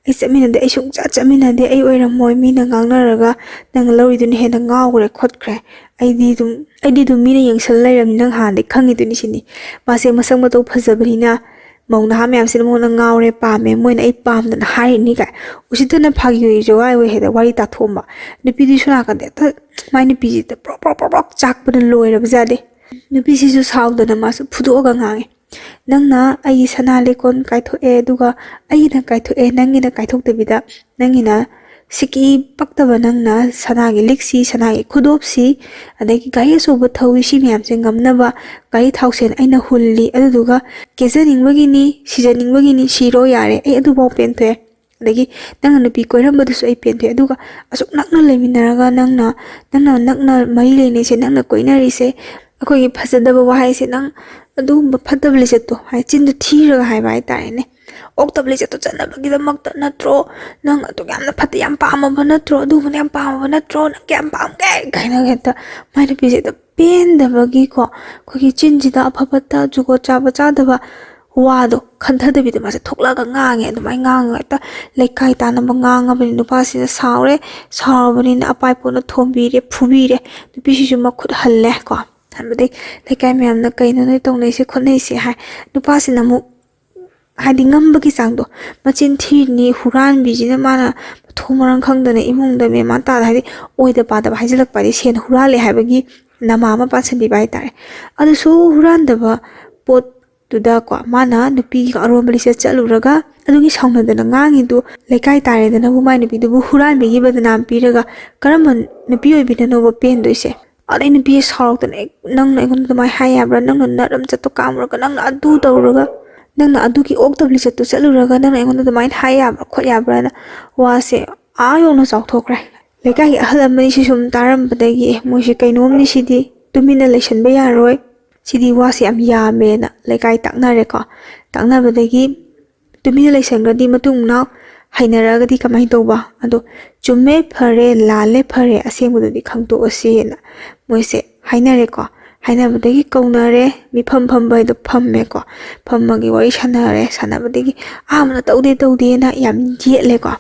ꯑꯩ ꯆꯠꯃꯤꯟꯅꯗꯦ, ꯑꯩ ꯁꯨꯡꯆꯠ ꯆꯠꯃꯤꯟꯅꯗꯦ, ꯑꯩ ꯑꯣꯏꯔꯝꯃꯣꯏ, ꯃꯤꯅ ꯉꯥꯡꯅꯔꯒ ꯅꯪ ꯂꯧꯔꯤꯗꯨꯅ ꯍꯦꯟꯅ ꯉꯥꯎꯈ꯭ꯔꯦ ꯈꯣꯠꯈ꯭ꯔꯦ꯫ ꯑꯩꯗꯤ ꯑꯗꯨꯝ ꯑꯩꯗꯤ ꯑꯗꯨꯝ ꯃꯤꯅ ꯌꯦꯡꯁꯜ ꯂꯩꯔꯕꯅꯤ, ꯅꯪ ꯍꯥꯟꯅꯗꯤ ꯈꯪꯉꯤꯗꯨꯅꯤ" ꯁꯤꯅꯤ꯫ ꯃꯥꯁꯦ ꯃꯁꯛ ꯃꯇꯧ ꯐꯖꯕꯅꯤꯅ ꯃꯧ ꯅꯍꯥ ꯃꯌꯥꯝꯁꯤꯅ ꯃꯉꯣꯟꯗ ꯉꯥꯎꯔꯦ, ꯄꯥꯝꯃꯦ, ꯃꯣꯏꯅ ꯑꯩ ꯄꯥꯝꯗꯅ ꯍꯥꯏꯔꯤꯅꯤ ꯀꯥꯏ꯫ ꯎꯁꯤꯠꯇꯅ ꯐꯥꯒꯤ ꯑꯣꯏ ꯖꯣꯒꯥꯏ ꯑꯣꯏ ꯍꯦꯛꯇ ꯋꯥꯔꯤ ꯇꯥꯊꯣꯛꯑꯝꯕ꯫ ꯅꯨꯄꯤꯗꯨꯁꯨ ꯅꯥꯀꯟꯗ ꯍꯦꯛꯇ ꯃꯥꯏ ꯅꯨꯄꯤꯁꯤꯗ ꯄ꯭ꯔꯣꯛ ꯄ꯭ꯔꯣꯛ ꯄ꯭ꯔꯣꯛ ꯄ꯭ꯔꯣꯛ ꯆꯥꯛꯄꯅ ꯂꯣꯏꯔꯕꯖꯥꯠꯅꯤ꯫ ꯅꯨꯄꯤꯁꯤꯁꯨ ꯁꯥꯎꯗꯅ ꯃꯥꯁꯨ ꯐꯨꯗꯣꯛꯑꯒ ꯉꯥꯡꯉꯦ, "ꯅꯪꯅ ꯑꯩꯒꯤ ꯁꯅꯥ ꯂꯤꯛꯀꯣꯟ ꯀꯥꯏꯊꯣꯛꯑꯦ, ꯑꯗꯨꯒ ꯑꯩꯒꯤꯅ ꯀꯥꯏꯊꯣꯛꯑꯦ, ꯅꯪꯒꯤꯅ ꯀꯥꯏꯊꯣꯛꯇꯕꯤꯗ ꯅꯪꯒꯤꯅ ꯁꯤꯀꯤ ꯄꯛꯇꯕ, ꯅꯪꯅ ꯁꯅꯥꯒꯤ ꯂꯤꯛꯁꯤ, ꯁꯅꯥꯒꯤ ꯈꯨꯗꯣꯞꯁꯤ, ꯑꯗꯒꯤ ꯒꯥꯔꯤ ꯑꯆꯧꯕ ꯊꯧꯏ, ꯁꯤ ꯃꯌꯥꯝꯁꯦ ꯉꯝꯅꯕ ꯒꯥꯔꯤ ꯊꯥꯎꯁꯦ ꯑꯩꯅ ꯍꯨꯜꯂꯤ, ꯑꯗꯨꯗꯨꯒ ꯀꯦꯖꯅꯤꯡꯕꯒꯤꯅꯤ, ꯁꯤꯖꯅꯤꯡꯕꯒꯤꯅꯤ, ꯁꯤꯔꯣ ꯌꯥꯔꯦ, ꯑꯩ ꯑꯗꯨꯐꯥꯎ ꯄꯦꯟꯊꯣꯛꯑꯦ꯫ ꯑꯗꯒꯤ ꯅꯪꯅ ꯅꯨꯄꯤ ꯀꯣꯏꯔꯝꯕꯗꯨꯁꯨ ꯑꯩ ꯄꯦꯟꯗꯦ꯫ ꯑꯗꯨꯒ ꯑꯁꯨꯛ ꯅꯛꯅ ꯂꯩꯃꯤꯟꯅꯔꯒ ꯅꯪꯅ, ꯅꯪꯅ ꯅꯛꯅ ꯃꯔꯤ ꯂꯩꯅꯩꯁꯦ, ꯅꯪꯅ ꯀꯣꯏꯅꯔꯤꯁꯦ, ꯑꯩꯈꯣꯏꯒꯤ ꯐꯖꯗꯕ ꯋꯥꯍꯩꯁꯦ, ꯅꯪ ꯑꯗꯨꯒꯨꯝꯕ ꯐꯠꯇꯕ ꯂꯤꯆꯠꯇꯣ, ꯍꯥꯏ, ꯆꯤꯟꯗꯨ ꯊꯤꯔꯒ ꯍꯥꯏꯕ ꯍꯥꯏꯇꯥꯔꯦꯅꯦ, ꯑꯣꯛꯇꯕ ꯂꯤꯆꯠꯇꯣ ꯆꯠꯅꯕꯒꯤꯗꯃꯛꯇ ꯅꯠꯇ꯭ꯔꯣ? ꯅꯪ ꯑꯗꯨꯛ ꯌꯥꯝꯅ ꯐꯠꯇ ꯌꯥꯝ ꯄꯥꯝꯃꯕ ꯅꯠꯇ꯭ꯔꯣ? ꯑꯗꯨꯒꯨꯝꯕꯅ ꯌꯥꯝ ꯄꯥꯝꯃꯕ ꯅꯠꯇ꯭ꯔꯣ? ꯅꯪ ꯀꯌꯥꯝ ꯄꯥꯝꯒꯦ?" ꯀꯥꯏꯅ ꯍꯦꯛꯇ ꯃꯥꯏ ꯅꯨꯄꯤꯁꯦ ꯍꯦꯛꯇ ꯄꯦꯟꯗꯕꯒꯤꯀꯣ, ꯑꯩꯈꯣꯏꯒꯤ ꯆꯤꯟꯁꯤꯗ ꯑꯐ ꯐꯠꯇ, ꯖꯨꯒꯣꯠ ꯆꯥꯕ ꯆꯥꯗꯕ ꯋꯥꯗꯣ ꯈꯟꯊꯗꯕꯤꯗ ꯃꯥꯁꯦ ꯊꯣꯛꯂꯛꯑꯒ ꯉꯥꯡꯉꯦ꯫ ꯑꯗꯨꯃꯥꯏꯅ ꯉꯥꯡꯉꯒ ꯍꯦꯛꯇ ꯂꯩꯀꯥꯏ ꯇꯥꯟꯅꯕ ꯉꯥꯡꯉꯕꯅꯤ꯫ ꯅꯨꯄꯥꯁꯤꯅ ꯁꯥꯎꯔꯦ꯫ ꯁꯥꯎꯔꯕꯅꯤꯅ ꯑꯄꯥꯏ ꯄꯣꯅ ꯊꯣꯝꯕꯤꯔꯦ, ꯐꯨꯕꯤꯔꯦ꯫ ꯅꯨꯄꯤꯁꯤꯁꯨ ꯃꯈꯨꯠ ꯍꯜꯂꯦ ꯀꯣ꯫ ꯍꯥꯏꯕꯗꯤ ꯂꯩꯀꯥꯏ ꯃꯌꯥꯝꯅ "ꯀꯩꯅꯣ ꯅꯣꯏ ꯇꯧꯅꯩꯁꯦ ꯈꯣꯠꯅꯩꯁꯦ?" ꯍꯥꯏ꯫ ꯅꯨꯄꯥꯁꯤꯅ ꯑꯃꯨꯛ, ꯍꯥꯏꯗꯤ, ꯉꯝꯕꯒꯤ ꯆꯥꯡꯗꯣ, ꯃꯆꯤꯟ ꯊꯤꯔꯤꯅꯤ, ꯍꯨꯔꯥꯟꯕꯤꯁꯤꯅ ꯃꯥꯅ ꯃꯊꯣꯡ ꯃꯔꯝ ꯈꯪꯗꯅ ꯏꯃꯨꯡꯗ ꯃꯦꯟ ꯃꯥꯟ ꯇꯥꯗ, ꯍꯥꯏꯗꯤ, ꯑꯣꯏꯗ ꯄꯥꯗꯕ ꯍꯥꯏꯖꯤꯜꯂꯛꯄ, ꯍꯥꯏꯗꯤ, ꯁꯦꯟ ꯍꯨꯔꯥꯜꯂꯦ ꯍꯥꯏꯕꯒꯤ ꯅꯃꯥ ꯑꯃ ꯄꯥꯟꯁꯤꯟꯕꯤꯕ ꯍꯥꯏꯇꯥꯔꯦ꯫ ꯑꯗꯨꯁꯨ ꯍꯨꯔꯥꯟꯗꯕ ꯄꯣꯠꯇꯨꯗꯀꯣ, ꯃꯥꯅ ꯅꯨꯄꯤꯒ ꯑꯔꯣꯟꯕ ꯂꯤꯆꯠ ꯆꯠꯂꯨꯔꯒ, ꯑꯗꯨꯒꯤ ꯁꯥꯎꯅꯗꯅ ꯉꯥꯡꯉꯤꯗꯨ ꯂꯩꯀꯥꯏ ꯇꯥꯔꯦꯗꯅꯕꯨ, ꯃꯥꯏ ꯅꯨꯄꯤꯗꯨꯕꯨ ꯍꯨꯔꯥꯟꯕꯤꯒꯤ ꯕꯗꯅꯥꯝ ꯄꯤꯔꯒ ꯀꯔꯝꯕ ꯅꯨꯄꯤ ꯑꯣꯏꯕꯤꯅꯅꯣꯕ ꯄꯦꯟꯗꯣꯏꯁꯦ? ꯑꯗꯩ ꯅꯨꯄꯤꯁꯦ ꯁꯥꯎꯔꯛꯇꯅ, "ꯑꯦ, ꯅꯪꯅ ꯑꯩꯉꯣꯟꯗ ꯑꯗꯨꯃꯥꯏꯅ ꯍꯥꯏ ꯌꯥꯕ꯭ꯔꯥ? ꯅꯪꯅ ꯅꯠ ꯑꯃ ꯆꯠꯇꯣ ꯀꯥꯝꯃꯨꯔꯒ, ꯅꯪꯅ ꯑꯗꯨ ꯇꯧꯔꯒ, ꯅꯪꯅ ꯑꯗꯨꯒꯤ ꯑꯣꯛꯇꯕ ꯂꯤꯆꯠꯇꯣ ꯆꯠꯂꯨꯔꯒ ꯅꯪꯅ ꯑꯩꯉꯣꯟꯗ ꯑꯗꯨꯃꯥꯏꯅ ꯍꯥꯏ ꯌꯥꯕ꯭ꯔꯥ ꯈꯣꯠ ꯌꯥꯕ꯭ꯔꯥꯅ?" ꯋꯥꯁꯦ ꯑꯥ ꯌꯧꯅ ꯆꯥꯎꯊꯣꯛꯈ꯭ꯔꯦ꯫ ꯂꯩꯀꯥꯏꯒꯤ ꯑꯍꯜ ꯑꯃꯅꯤꯁꯤ ꯁꯨꯝ ꯇꯥꯔꯝꯕꯗꯒꯤ, "ꯑꯦ, ꯃꯣꯏꯁꯦ ꯀꯩꯅꯣꯝꯅꯤ ꯁꯤꯗꯤ, ꯇꯨꯃꯤꯟꯅ ꯂꯩꯁꯟꯕ ꯌꯥꯔꯣꯏ, ꯁꯤꯗꯤ ꯋꯥꯁꯦ ꯌꯥꯝ ꯌꯥꯝꯃꯦꯅ" ꯂꯩꯀꯥꯏ ꯇꯥꯛꯅꯔꯦꯀꯣ꯫ ꯇꯥꯛꯅꯕꯗꯒꯤ ꯇꯨꯃꯤꯟꯅ ꯂꯩꯁꯟꯈ꯭ꯔꯗꯤ ꯃꯇꯨꯡ ꯃꯅꯥꯎ ꯍꯩꯅꯔꯛꯑꯒꯗꯤ ꯀꯃꯥꯏꯅ ꯇꯧꯕ? ꯑꯗꯣ ꯆꯨꯝꯃꯦ ꯐꯔꯦ, ꯂꯥꯜꯂꯦ ꯐꯔꯦ, ꯑꯁꯦꯡꯕꯗꯨꯗꯤ ꯈꯪꯗꯣꯛꯑꯁꯦꯅ ꯃꯣꯏꯁꯦ ꯍꯥꯏꯅꯔꯦꯀꯣ꯫ ꯍꯥꯏꯅꯕꯗꯒꯤ ꯀꯧꯅꯔꯦ, ꯃꯤꯐꯝ ꯐꯝꯕ ꯍꯥꯏꯗꯣ ꯐꯝꯃꯦꯀꯣ꯫ ꯐꯝꯃꯒꯤ ꯋꯥꯔꯤ ꯁꯥꯟꯅꯔꯦ, ꯁꯥꯟꯅꯕꯗꯒꯤ ꯑꯍꯥꯟꯕꯅ "ꯇꯧꯗꯦ ꯇꯧꯗꯦꯅ" ꯌꯥꯝ ꯌꯦꯠꯂꯦꯀꯣ꯫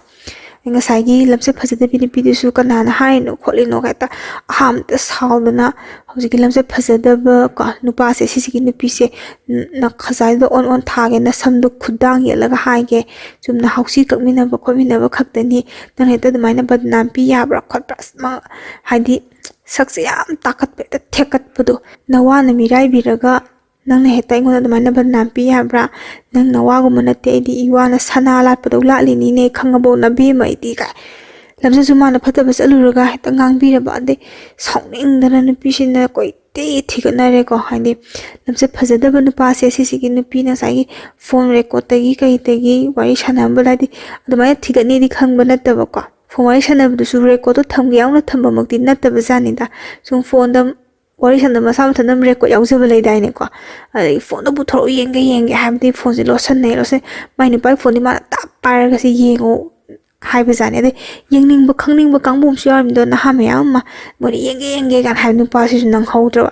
ꯉꯁꯥꯏꯒꯤ ꯂꯝꯆꯠ ꯐꯖꯗꯕꯤ ꯅꯨꯄꯤꯗꯨꯁꯨ "ꯀꯅꯥꯅ ꯍꯥꯏꯔꯤꯅꯣ ꯈꯣꯠꯂꯤꯅꯣ" ꯍꯦꯛꯇ ꯑꯍꯥꯟꯕꯗ ꯁꯥꯎꯗꯅ, ꯍꯧꯖꯤꯛꯀꯤ ꯂꯝꯆꯠ ꯐꯖꯗꯕ ꯀꯣ ꯅꯨꯄꯥꯁꯦ, ꯁꯤꯁꯤꯒꯤ ꯅꯨꯄꯤꯁꯦ ꯅ-, ꯈꯖꯥꯏꯗꯨꯗ ꯑꯣꯟ ꯑꯣꯟ ꯊꯥꯒꯦ, ꯅꯁꯝꯗꯣ ꯈꯨꯗꯥꯡ ꯌꯦꯠꯂꯒ ꯍꯥꯏꯒꯦ, ꯆꯨꯝꯅ ꯍꯥꯎꯁꯤ ꯀꯛꯃꯤꯟꯅꯕ ꯈꯣꯠꯃꯤꯟꯅꯕ ꯈꯛꯇꯅꯤ, ꯅꯪ ꯍꯦꯛꯇ ꯑꯗꯨꯃꯥꯏꯅ ꯕꯗꯅꯥꯝ ꯄꯤ ꯌꯥꯕ꯭ꯔꯥ ꯈꯣꯠꯄ꯭ꯔꯥ? ꯑꯁ, ꯃꯥ-, ꯍꯥꯏꯗꯤ ꯁꯛꯁꯦ ꯌꯥꯝ ꯇꯥꯈꯠꯄ, ꯍꯦꯛꯇ ꯊꯦꯛꯀꯠꯄꯗꯣ, ꯅꯋꯥꯅ ꯃꯤꯔꯥꯏꯕꯤꯔꯒ ꯅꯪꯅ ꯍꯦꯛꯇ ꯑꯩꯉꯣꯟꯗ ꯑꯗꯨꯃꯥꯏꯅ ꯕꯗꯅꯥꯝ ꯄꯤ ꯌꯥꯕ꯭ꯔꯥ? ꯅꯪ ꯅꯋꯥꯒꯨꯝꯕ ꯅꯠꯇꯦ, ꯑꯩꯗꯤ ꯏꯋꯥꯅ ꯁꯅꯥ ꯂꯥꯠꯄꯗꯧ ꯂꯥꯠꯂꯤꯅꯤꯅꯦ, ꯈꯪꯉꯕꯣ ꯅꯕꯦꯝꯃ ꯑꯩꯗꯤ? ꯀꯥꯏ꯫ ꯂꯝꯆꯠꯁꯨ ꯃꯥꯅ ꯐꯠꯇꯕ ꯆꯠꯂꯨꯔꯒ ꯍꯦꯛꯇ ꯉꯥꯡꯕꯤꯔꯕ, ꯑꯗꯩ ꯁꯥꯎꯅꯤꯡꯗꯅ ꯅꯨꯄꯤꯁꯤꯅ ꯀꯣꯏ ꯊꯤ ꯊꯤꯒꯠꯅꯔꯦꯀꯣ꯫ ꯍꯥꯏꯗꯤ ꯂꯝꯆꯠ ꯐꯖꯗꯕ ꯅꯨꯄꯥꯁꯦ ꯁꯤꯁꯤꯒꯤ ꯅꯨꯄꯤꯅ ꯉꯁꯥꯏꯒꯤ ꯐꯣꯟ ꯔꯦꯀꯣꯔꯠꯇꯒꯤ ꯀꯩꯗꯒꯤ ꯋꯥꯔꯤ ꯁꯥꯟꯅꯔꯝꯕ, ꯍꯥꯏꯗꯤ ꯑꯗꯨꯃꯥꯏꯅ ꯊꯤꯒꯠꯅꯤꯗꯤ ꯈꯪꯕ ꯅꯠꯇꯕꯀꯣ꯫ ꯐꯣꯟ ꯋꯥꯔꯤ ꯁꯥꯟꯅꯕꯗꯨꯁꯨ ꯔꯦꯀꯣꯔꯠꯇꯣ ꯊꯝꯒꯦ ꯌꯥꯎꯅ ꯊꯝꯕꯃꯛꯇꯤ ꯅꯠꯇꯕ ꯖꯥꯠꯅꯤꯗ꯫ ꯁꯨꯝ ꯐꯣꯟꯗ ꯋꯥꯔꯤ ꯁꯥꯟꯅꯕ ꯃꯁꯥ ꯃꯊꯟꯇ ꯑꯗꯨꯝ ꯔꯦꯀꯣꯔꯠ ꯌꯥꯎꯖꯕ ꯂꯩꯗꯥꯏꯅꯦꯀꯣ꯫ ꯑꯗꯒꯤ ꯐꯣꯟꯗꯣ ꯄꯨꯊꯣꯔꯛꯑꯣ, ꯌꯦꯡꯒꯦ ꯌꯦꯡꯒꯦ ꯍꯥꯏꯕꯗꯤ ꯐꯣꯟꯁꯦ ꯂꯣꯠꯁꯟꯅꯩ, ꯂꯣꯠꯁꯟꯅꯩ꯫ ꯃꯥꯏ ꯅꯨꯄꯥꯒꯤ ꯐꯣꯟꯗꯤ ꯃꯥꯅ ꯇꯞ ꯄꯥꯏꯔꯒ "ꯁꯤ ꯌꯦꯡꯉꯣ" ꯍꯥꯏꯕꯖꯥꯠꯅꯤ꯫ ꯑꯗꯩ ꯌꯦꯡꯅꯤꯡꯕ ꯈꯪꯅꯤꯡꯕ ꯀꯥꯡꯕꯨ ꯑꯃꯁꯨ ꯌꯥꯎꯔꯤꯕꯗꯣ, ꯅꯍꯥ ꯃꯌꯥꯝ ꯑꯃ꯫ ꯃꯣꯏꯅ "ꯌꯦꯡꯒꯦ ꯌꯦꯡꯒꯦ" ꯀꯥꯏꯅ ꯍꯥꯏꯕ ꯅꯨꯄꯥꯁꯤꯁꯨ ꯅꯪꯍꯧꯗ꯭ꯔꯕ,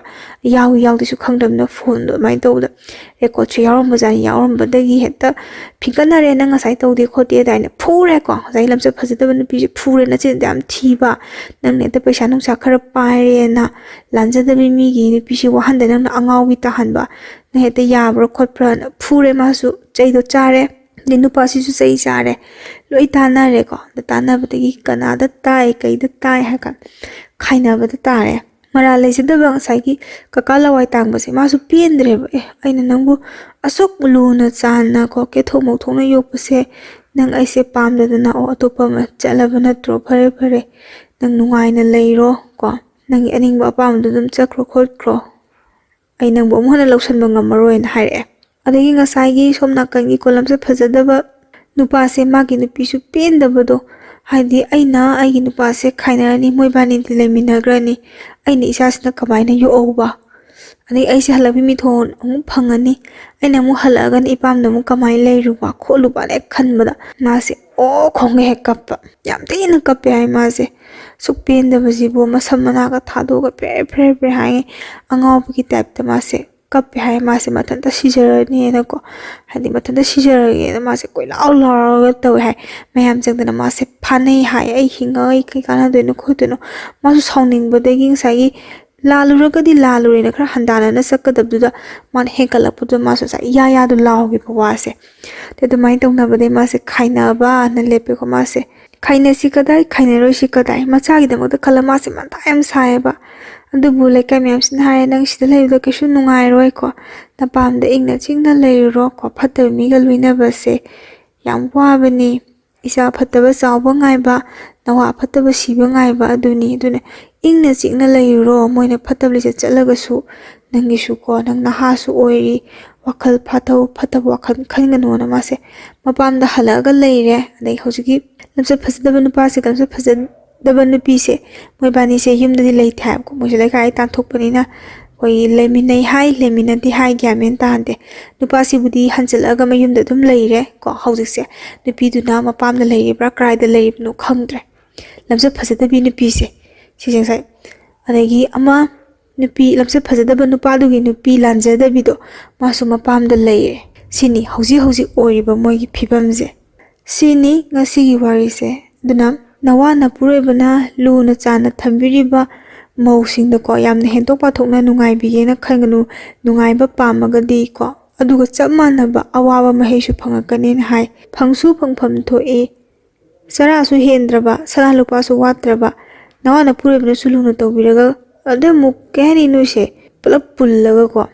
ꯌꯥꯎꯏ ꯌꯥꯎꯗꯦꯁꯨ ꯈꯪꯗ꯭ꯔꯕꯅꯤꯅ ꯐꯣꯟꯗꯣ ꯑꯗꯨꯃꯥꯏꯅ ꯇꯧꯕꯗ ꯔꯦꯀꯣꯔꯠꯁꯨ ꯌꯥꯎꯔꯝꯕꯖꯥꯠꯅꯤ꯫ ꯌꯥꯎꯔꯝꯕꯗꯒꯤ ꯍꯦꯛꯇ ꯐꯤꯡꯀꯠꯅꯔꯦ, "ꯅꯪ ꯉꯁꯥꯏ ꯇꯧꯗꯦ ꯈꯣꯠꯇꯦ" ꯑꯗꯥꯏꯅ ꯐꯨꯔꯦꯀꯣ꯫ ꯉꯁꯥꯏ ꯂꯝꯆꯠ ꯐꯖꯗꯕ ꯅꯨꯄꯤꯁꯦ ꯐꯨꯔꯦ, "ꯅꯆꯤꯟꯗ ꯌꯥꯝ ꯊꯤꯕ, ꯅꯪꯅ ꯍꯦꯛꯇ ꯄꯩꯁꯥ ꯅꯨꯡꯁꯥ ꯈꯔ ꯄꯥꯏꯔꯦꯅ ꯂꯥꯟꯖꯗꯕꯤ ꯃꯤꯒꯤ ꯅꯨꯄꯤꯁꯦ ꯋꯥꯍꯟꯗꯅ ꯅꯪꯅ ꯑꯉꯥꯎꯕꯤ ꯇꯥꯍꯟꯕ, ꯅꯪ ꯍꯦꯛꯇ ꯌꯥꯕ꯭ꯔꯥ ꯈꯣꯠꯄ꯭ꯔꯥꯅ" ꯐꯨꯔꯦ꯫ ꯃꯥꯁꯨ ꯆꯩꯗꯣ ꯆꯥꯔꯦ꯫ ꯑꯗꯩ ꯅꯨꯄꯥꯁꯤꯁꯨ ꯆꯩ ꯆꯥꯔꯦ꯫ ꯂꯣꯏ ꯇꯥꯟꯅꯔꯦꯀꯣ꯫ ꯑꯗ ꯇꯥꯟꯅꯕꯗꯒꯤ ꯀꯅꯥꯗ ꯇꯥꯏ, ꯀꯩꯗ ꯇꯥꯏ ꯍꯥꯏ ꯀꯥꯟꯗ ꯈꯥꯏꯅꯕꯗ ꯇꯥꯔꯦ꯫ ꯃꯔꯥꯜ ꯂꯩꯖꯗꯕ ꯉꯁꯥꯏꯒꯤ ꯀꯀꯥ ꯂꯋꯥꯏ ꯇꯥꯡꯕꯁꯦ ꯃꯥꯁꯨ ꯄꯦꯟꯗ꯭ꯔꯦꯕ꯫ "ꯑꯦ, ꯑꯩꯅ ꯅꯪꯕꯨ ꯑꯁꯨꯛ ꯂꯨꯅ ꯆꯥꯟꯅ ꯀꯣ, ꯀꯦꯊꯣꯛ ꯃꯧꯊꯣꯛꯅ ꯌꯣꯛꯄꯁꯦ, ꯅꯪ ꯑꯩꯁꯦ ꯄꯥꯝꯗꯗꯅ, ꯑꯣ, ꯑꯇꯣꯞꯄ ꯑꯃ ꯆꯠꯂꯕ ꯅꯠꯇ꯭ꯔꯣ? ꯐꯔꯦ, ꯐꯔꯦ, ꯅꯪ ꯅꯨꯡꯉꯥꯏꯅ ꯂꯩꯔꯣ ꯀꯣ, ꯅꯪꯒꯤ ꯑꯅꯤꯡꯕ ꯑꯄꯥꯝꯕꯗꯣ ꯑꯗꯨꯝ ꯆꯠꯈ꯭ꯔꯣ ꯈꯣꯠꯈ꯭ꯔꯣ, ꯑꯩ ꯅꯪꯕꯨ ꯑꯃꯨꯛ ꯍꯟꯅ ꯂꯧꯁꯟꯕ ꯉꯝꯃꯔꯣꯏꯅ" ꯍꯥꯏꯔꯛꯑꯦ꯫ ꯑꯗꯒꯤ ꯉꯁꯥꯏꯒꯤ ꯁꯣꯝ ꯅꯥꯀꯟꯒꯤ ꯀꯣꯂꯝꯁꯦ ꯐꯖꯗꯕ ꯅꯨꯄꯥꯁꯦ, ꯃꯥꯒꯤ ꯅꯨꯄꯤꯁꯨ ꯄꯦꯟꯗꯕꯗꯣ, ꯍꯥꯏꯗꯤ "ꯑꯩꯅ ꯑꯩꯒꯤ ꯅꯨꯄꯥꯁꯦ ꯈꯥꯏꯅꯔꯅꯤ, ꯃꯣꯏꯕꯥꯅꯤꯗꯤ ꯂꯩꯃꯤꯟꯅꯈ꯭ꯔꯅꯤ, ꯑꯩꯅ ꯏꯆꯥꯁꯤꯅ ꯀꯃꯥꯏꯅ ꯌꯣꯛꯍꯧꯕ? ꯑꯗꯩ ꯑꯩꯁꯦ ꯍꯜꯂꯛꯄꯩ ꯃꯤꯊꯣꯡ ꯑꯃꯨꯛ ꯐꯪꯉꯅꯤ, ꯑꯩꯅ ꯑꯃꯨꯛ ꯍꯜꯂꯛꯑꯒꯅ ꯏꯄꯥꯝꯗ ꯑꯃꯨꯛ ꯀꯃꯥꯏꯅ ꯂꯩꯔꯨꯕ ꯈꯣꯠꯂꯨꯕꯅ" ꯍꯦꯛ ꯈꯟꯕꯗ ꯃꯥꯁꯦ ꯑꯣ ꯈꯣꯡꯒ ꯍꯦꯛ ꯀꯞꯄ꯫ ꯌꯥꯝ ꯊꯤꯅ ꯀꯞꯄꯦ ꯍꯥꯏ ꯃꯥꯁꯦ꯫ ꯁꯨꯛ ꯄꯦꯟꯗꯕꯁꯤꯕꯨ ꯃꯁꯝ ꯃꯅꯥꯒ ꯊꯥꯗꯣꯛꯑꯒ ꯄ꯭ꯔꯦ ꯄ꯭ꯔꯦ ꯄ꯭ꯔꯦ ꯍꯥꯏꯌꯦ꯫ ꯑꯉꯥꯎꯕꯒꯤ ꯇꯥꯏꯞꯇ ꯃꯥꯁꯦ ꯀꯞꯄꯦ ꯍꯥꯏ꯫ ꯃꯥꯁꯦ ꯃꯊꯟꯇ ꯁꯤꯖꯔꯅꯤꯅꯀꯣ, ꯍꯥꯏꯗꯤ ꯃꯊꯟꯇ ꯁꯤꯖꯔꯒꯦꯅ ꯃꯥꯁꯦ ꯀꯣꯏꯂꯥꯎ ꯂꯥꯎꯔꯒ ꯇꯧꯋꯦ ꯍꯥꯏ꯫ ꯃꯌꯥꯝ ꯆꯪꯗꯅ ꯃꯥꯁꯦ ꯐꯥꯅꯩ ꯍꯥꯏ꯫ "ꯑꯩ ꯍꯤꯡꯉꯒ ꯑꯩ ꯀꯩ ꯀꯥꯟꯅꯗꯣꯏꯅꯣ ꯈꯣꯠꯇꯣꯏꯅꯣ?" ꯃꯥꯁꯨ ꯁꯥꯎꯅꯤꯡꯕꯗꯒꯤ ꯉꯁꯥꯏꯒꯤ ꯂꯥꯜꯂꯨꯔꯒꯗꯤ ꯂꯥꯜꯂꯨꯔꯦꯅ ꯈꯔ ꯍꯟꯗꯥꯅꯅ ꯆꯠꯀꯗꯕꯗꯨꯗ ꯃꯥꯅ ꯍꯦꯟꯒꯠꯂꯛꯄꯗꯨꯗ ꯃꯥꯁꯨ ꯉꯁꯥꯏ ꯏꯌꯥ ꯌꯥꯗ ꯂꯥꯎꯈꯤꯕ ꯋꯥꯁꯦ꯫ ꯑꯗꯩ ꯑꯗꯨꯃꯥꯏꯅ ꯇꯧꯅꯕꯗꯩ ꯃꯥꯁꯦ ꯈꯥꯏꯅꯕꯅ ꯂꯦꯞꯄꯦꯀꯣ꯫ ꯃꯥꯁꯦ "ꯈꯥꯏꯅꯁꯤ ꯀꯗꯥꯏ, ꯈꯥꯏꯅꯔꯣꯏꯁꯤ ꯀꯗꯥꯏ?" ꯃꯆꯥꯒꯤꯗꯃꯛꯇ ꯈꯜꯂ ꯃꯥꯁꯦ ꯃꯊꯥ ꯌꯥꯝ ꯁꯥꯏꯌꯦꯕ꯫ ꯑꯗꯨꯕꯨ ꯂꯩꯀꯥꯏ ꯃꯌꯥꯝꯁꯤꯅ ꯍꯥꯏꯔꯦ, "ꯅꯪ ꯁꯤꯗ ꯂꯩꯕꯗꯣ ꯀꯩꯁꯨ ꯅꯨꯡꯉꯥꯏꯔꯣꯏꯀꯣ, ꯅꯄꯥꯝꯗ ꯏꯪꯅ ꯆꯤꯛꯅ ꯂꯩꯔꯨꯔꯣꯀꯣ, ꯐꯠꯇꯕ ꯃꯤꯒ ꯂꯣꯏꯅꯕꯁꯦ ꯌꯥꯝ ꯋꯥꯕꯅꯤ, ꯏꯆꯥ ꯐꯠꯇꯕ ꯆꯥꯎꯕ ꯉꯥꯏꯕ, ꯅꯋꯥ ꯐꯠꯇꯕ ꯁꯤꯕ ꯉꯥꯏꯕ ꯑꯗꯨꯅꯤ, ꯑꯗꯨꯅ ꯏꯪꯅ ꯆꯤꯛꯅ ꯂꯩꯔꯨꯔꯣ, ꯃꯣꯏꯅ ꯐꯠꯇꯕ ꯂꯤꯆꯠ ꯆꯠꯂꯒꯁꯨ ꯅꯪꯒꯤꯁꯨꯀꯣ, ꯅꯪ ꯅꯍꯥꯁꯨ ꯑꯣꯏꯔꯤ, ꯋꯥꯈꯜ ꯐꯠꯇꯕ ꯐꯠꯇꯕ ꯋꯥꯈꯜ ꯈꯟꯒꯅꯣꯅ ꯃꯥꯁꯦ ꯃꯄꯥꯝꯗ ꯍꯜꯂꯛꯑꯒ ꯂꯩꯔꯦ꯫ ꯑꯗꯩ ꯍꯧꯖꯤꯛꯀꯤ ꯂꯝꯆꯠ ꯐꯖꯗꯕ ꯅꯨꯄꯥꯁꯤꯒ ꯂꯝꯆꯠ ꯐꯖꯗꯕ ꯅꯨꯄꯤꯁꯦ, ꯃꯣꯏꯕꯥꯅꯤꯁꯦ ꯌꯨꯝꯗꯗꯤ ꯂꯩꯇꯦ ꯍꯥꯏꯕꯀꯣ, ꯃꯣꯏꯁꯦ ꯂꯩꯀꯥꯏ ꯇꯥꯟꯊꯣꯛꯄꯅꯤꯅ ꯑꯩꯈꯣꯏꯒꯤ ꯂꯩꯃꯤꯟꯅꯩ ꯍꯥꯏ, ꯂꯩꯃꯤꯟꯅꯗꯦ ꯍꯥꯏ, ꯒ꯭ꯌꯥꯟ ꯃꯦꯟ ꯇꯥꯗꯦ꯫ ꯅꯨꯄꯥꯁꯤꯕꯨꯗꯤ ꯍꯟꯖꯜꯂꯛꯑꯒ ꯃꯌꯨꯝꯗ ꯑꯗꯨꯝ ꯂꯩꯔꯦ ꯀꯣ꯫ ꯍꯧꯖꯤꯛꯁꯦ ꯅꯨꯄꯤꯗꯨꯅ ꯃꯄꯥꯝꯗ ꯂꯩꯔꯤꯕ꯭ꯔꯥ, ꯀꯗꯥꯏꯗ ꯂꯩꯔꯤꯕꯅꯣ ꯈꯪꯗ꯭ꯔꯦ꯫ ꯂꯝꯆꯠ ꯐꯖꯗꯕꯤ ꯅꯨꯄꯤꯁꯦ ꯁꯤꯁꯦ ꯉꯁꯥꯏ꯫ ꯑꯗꯒꯤ ꯑꯃ ꯅꯨꯄꯤ, ꯂꯝꯆꯠ ꯐꯖꯗꯕ ꯅꯨꯄꯥꯗꯨꯒꯤ ꯅꯨꯄꯤ ꯂꯥꯟꯖꯗꯕꯤꯗꯣ, ꯃꯥꯁꯨ ꯃꯄꯥꯝꯗ ꯂꯩꯔꯦ꯫ ꯁꯤꯅꯤ ꯍꯧꯖꯤꯛ ꯍꯧꯖꯤꯛ ꯑꯣꯏꯔꯤꯕ ꯃꯣꯏꯒꯤ ꯐꯤꯕꯝꯁꯦ꯫ ꯁꯤꯅꯤ ꯉꯁꯤꯒꯤ ꯋꯥꯔꯤꯁꯦ꯫ ꯑꯗꯨꯅ ꯅꯋꯥ ꯅꯄꯨꯔꯣꯏꯕꯅ ꯂꯨꯅ ꯆꯥꯟꯅ ꯊꯝꯕꯤꯔꯤꯕ ꯃꯧꯁꯤꯡꯗꯀꯣ, ꯌꯥꯝꯅ ꯍꯦꯟꯗꯣꯛ ꯄꯥꯊꯣꯛꯅ ꯅꯨꯡꯉꯥꯏꯕꯤꯒꯦꯅ ꯈꯟꯒꯅꯨ꯫ ꯅꯨꯡꯉꯥꯏꯕ ꯄꯥꯝꯃꯒꯗꯤ ꯀꯣ, ꯑꯗꯨꯒ ꯆꯞ ꯃꯥꯟꯅꯕ ꯑꯋꯥꯕ ꯃꯍꯩꯁꯨ ꯐꯪꯉꯛꯀꯅꯤꯅ ꯍꯥꯏ꯫ ꯐꯪꯁꯨ ꯐꯪꯐꯝ ꯊꯣꯛꯏ, ꯆꯔꯥꯁꯨ ꯍꯦꯟꯗ꯭ꯔꯕ, ꯁꯅꯥ ꯂꯨꯄꯥꯁꯨ ꯋꯥꯠꯇ꯭ꯔꯕ, ꯅꯋꯥ ꯅꯄꯨꯔꯣꯏꯕꯅꯁꯨ ꯂꯨꯅ ꯇꯧꯕꯤꯔꯒ, ꯑꯗꯨ ꯑꯃꯨꯛ ꯀꯩ ꯍꯥꯏꯅꯤ, ꯅꯣꯏꯁꯦ ꯄꯨꯂꯞ ꯄꯨꯜꯂꯒꯀꯣ,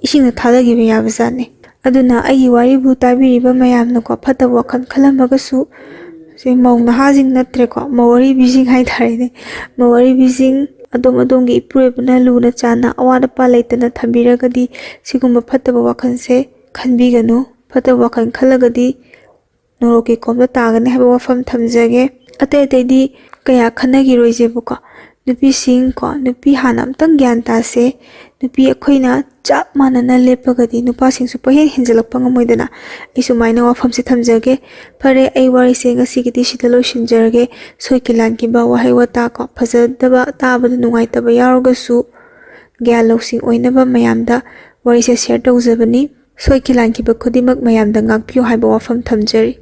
ꯏꯁꯤꯡꯗ ꯊꯥꯗꯈꯤꯕ ꯌꯥꯕꯖꯥꯠꯅꯤ꯫ ꯑꯗꯨꯅ ꯑꯩꯒꯤ ꯋꯥꯔꯤꯕꯨ ꯇꯥꯕꯤꯔꯤꯕ ꯃꯌꯥꯝꯅꯀꯣ, ꯐꯠꯇꯕ ꯋꯥꯈꯜ ꯈꯜꯂꯝꯃꯒꯁꯨ, ꯁꯤ ꯃꯧ ꯅꯍꯥꯁꯤꯡ ꯅꯠꯇ꯭ꯔꯦꯀꯣ, ꯃꯧ ꯑꯔꯤꯕꯤꯁꯤꯡ ꯍꯥꯏꯇꯥꯔꯦꯅꯦ, ꯃꯧ ꯑꯔꯤꯕꯤꯁꯤꯡ, ꯑꯗꯣꯝ ꯑꯗꯣꯝꯒꯤ ꯏꯄꯨꯔꯣꯏꯕꯅ ꯂꯨꯅ ꯆꯥꯟꯅ ꯑꯋꯥꯠ ꯑꯄꯥ ꯂꯩꯇꯅ ꯊꯝꯕꯤꯔꯒꯗꯤ, ꯁꯤꯒꯨꯝꯕ ꯐꯠꯇꯕ ꯋꯥꯈꯜꯁꯦ ꯈꯟꯕꯤꯒꯅꯨ꯫ ꯐꯠꯇꯕ ꯋꯥꯈꯜ ꯈꯜꯂꯒꯗꯤ ꯅꯣꯔꯣꯛꯀꯤ ꯀꯣꯝꯗ ꯇꯥꯒꯅꯤ ꯍꯥꯏꯕ ꯋꯥꯐꯝ ꯊꯝꯖꯒꯦ꯫ ꯑꯇꯩ ꯑꯇꯩꯗꯤ ꯀꯌꯥ ꯈꯟꯅꯈꯤꯔꯣꯏꯁꯦꯕꯀꯣ꯫ ꯅꯨꯄꯤꯁꯤꯡ ꯀꯣ, ꯅꯨꯄꯤ ꯍꯥꯟꯅ ꯑꯝꯇꯪ ꯒ꯭ꯌꯥꯟ ꯇꯥꯁꯦ꯫ ꯅꯨꯄꯤ ꯑꯩꯈꯣꯏꯅ ꯆꯞ ꯃꯥꯟꯅꯅ ꯂꯦꯞꯄꯒꯗꯤ ꯅꯨꯄꯥꯁꯤꯡꯁꯨ ꯄꯪꯍꯦꯟ ꯍꯦꯟꯖꯜꯂꯛꯄ ꯉꯝꯃꯣꯏꯗꯅ꯫ ꯑꯩ ꯁꯨꯃꯥꯏꯅ ꯋꯥꯐꯝꯁꯦ ꯊꯝꯖꯒꯦ꯫ ꯐꯔꯦ, ꯑꯩ ꯋꯥꯔꯤꯁꯦ ꯉꯁꯤꯒꯤꯗꯤ ꯁꯤꯗ ꯂꯣꯏꯁꯤꯟꯖꯔꯒꯦ꯫ ꯁꯣꯏꯈꯤ ꯂꯥꯟꯈꯤꯕ ꯋꯥꯍꯩ ꯋꯥꯇꯥ ꯀꯣ, ꯐꯖꯗꯕ, ꯇꯥꯕꯗ ꯅꯨꯡꯉꯥꯏꯇꯕ ꯌꯥꯎꯔꯒꯁꯨ, ꯒ꯭ꯌꯥꯟ ꯂꯧꯁꯤꯡ ꯑꯣꯏꯅꯕ ꯃꯌꯥꯝꯗ ꯋꯥꯔꯤꯁꯦ share ꯇꯧꯖꯕꯅꯤ꯫ ꯁꯣꯏꯈꯤ ꯂꯥꯟꯈꯤꯕ ꯈꯨꯗꯤꯡꯃꯛ ꯃꯌꯥꯝꯗ ꯉꯥꯛꯄꯤꯌꯨ ꯍꯥꯏꯕ ꯋꯥꯐꯝ ꯊꯝꯖꯔꯤ꯫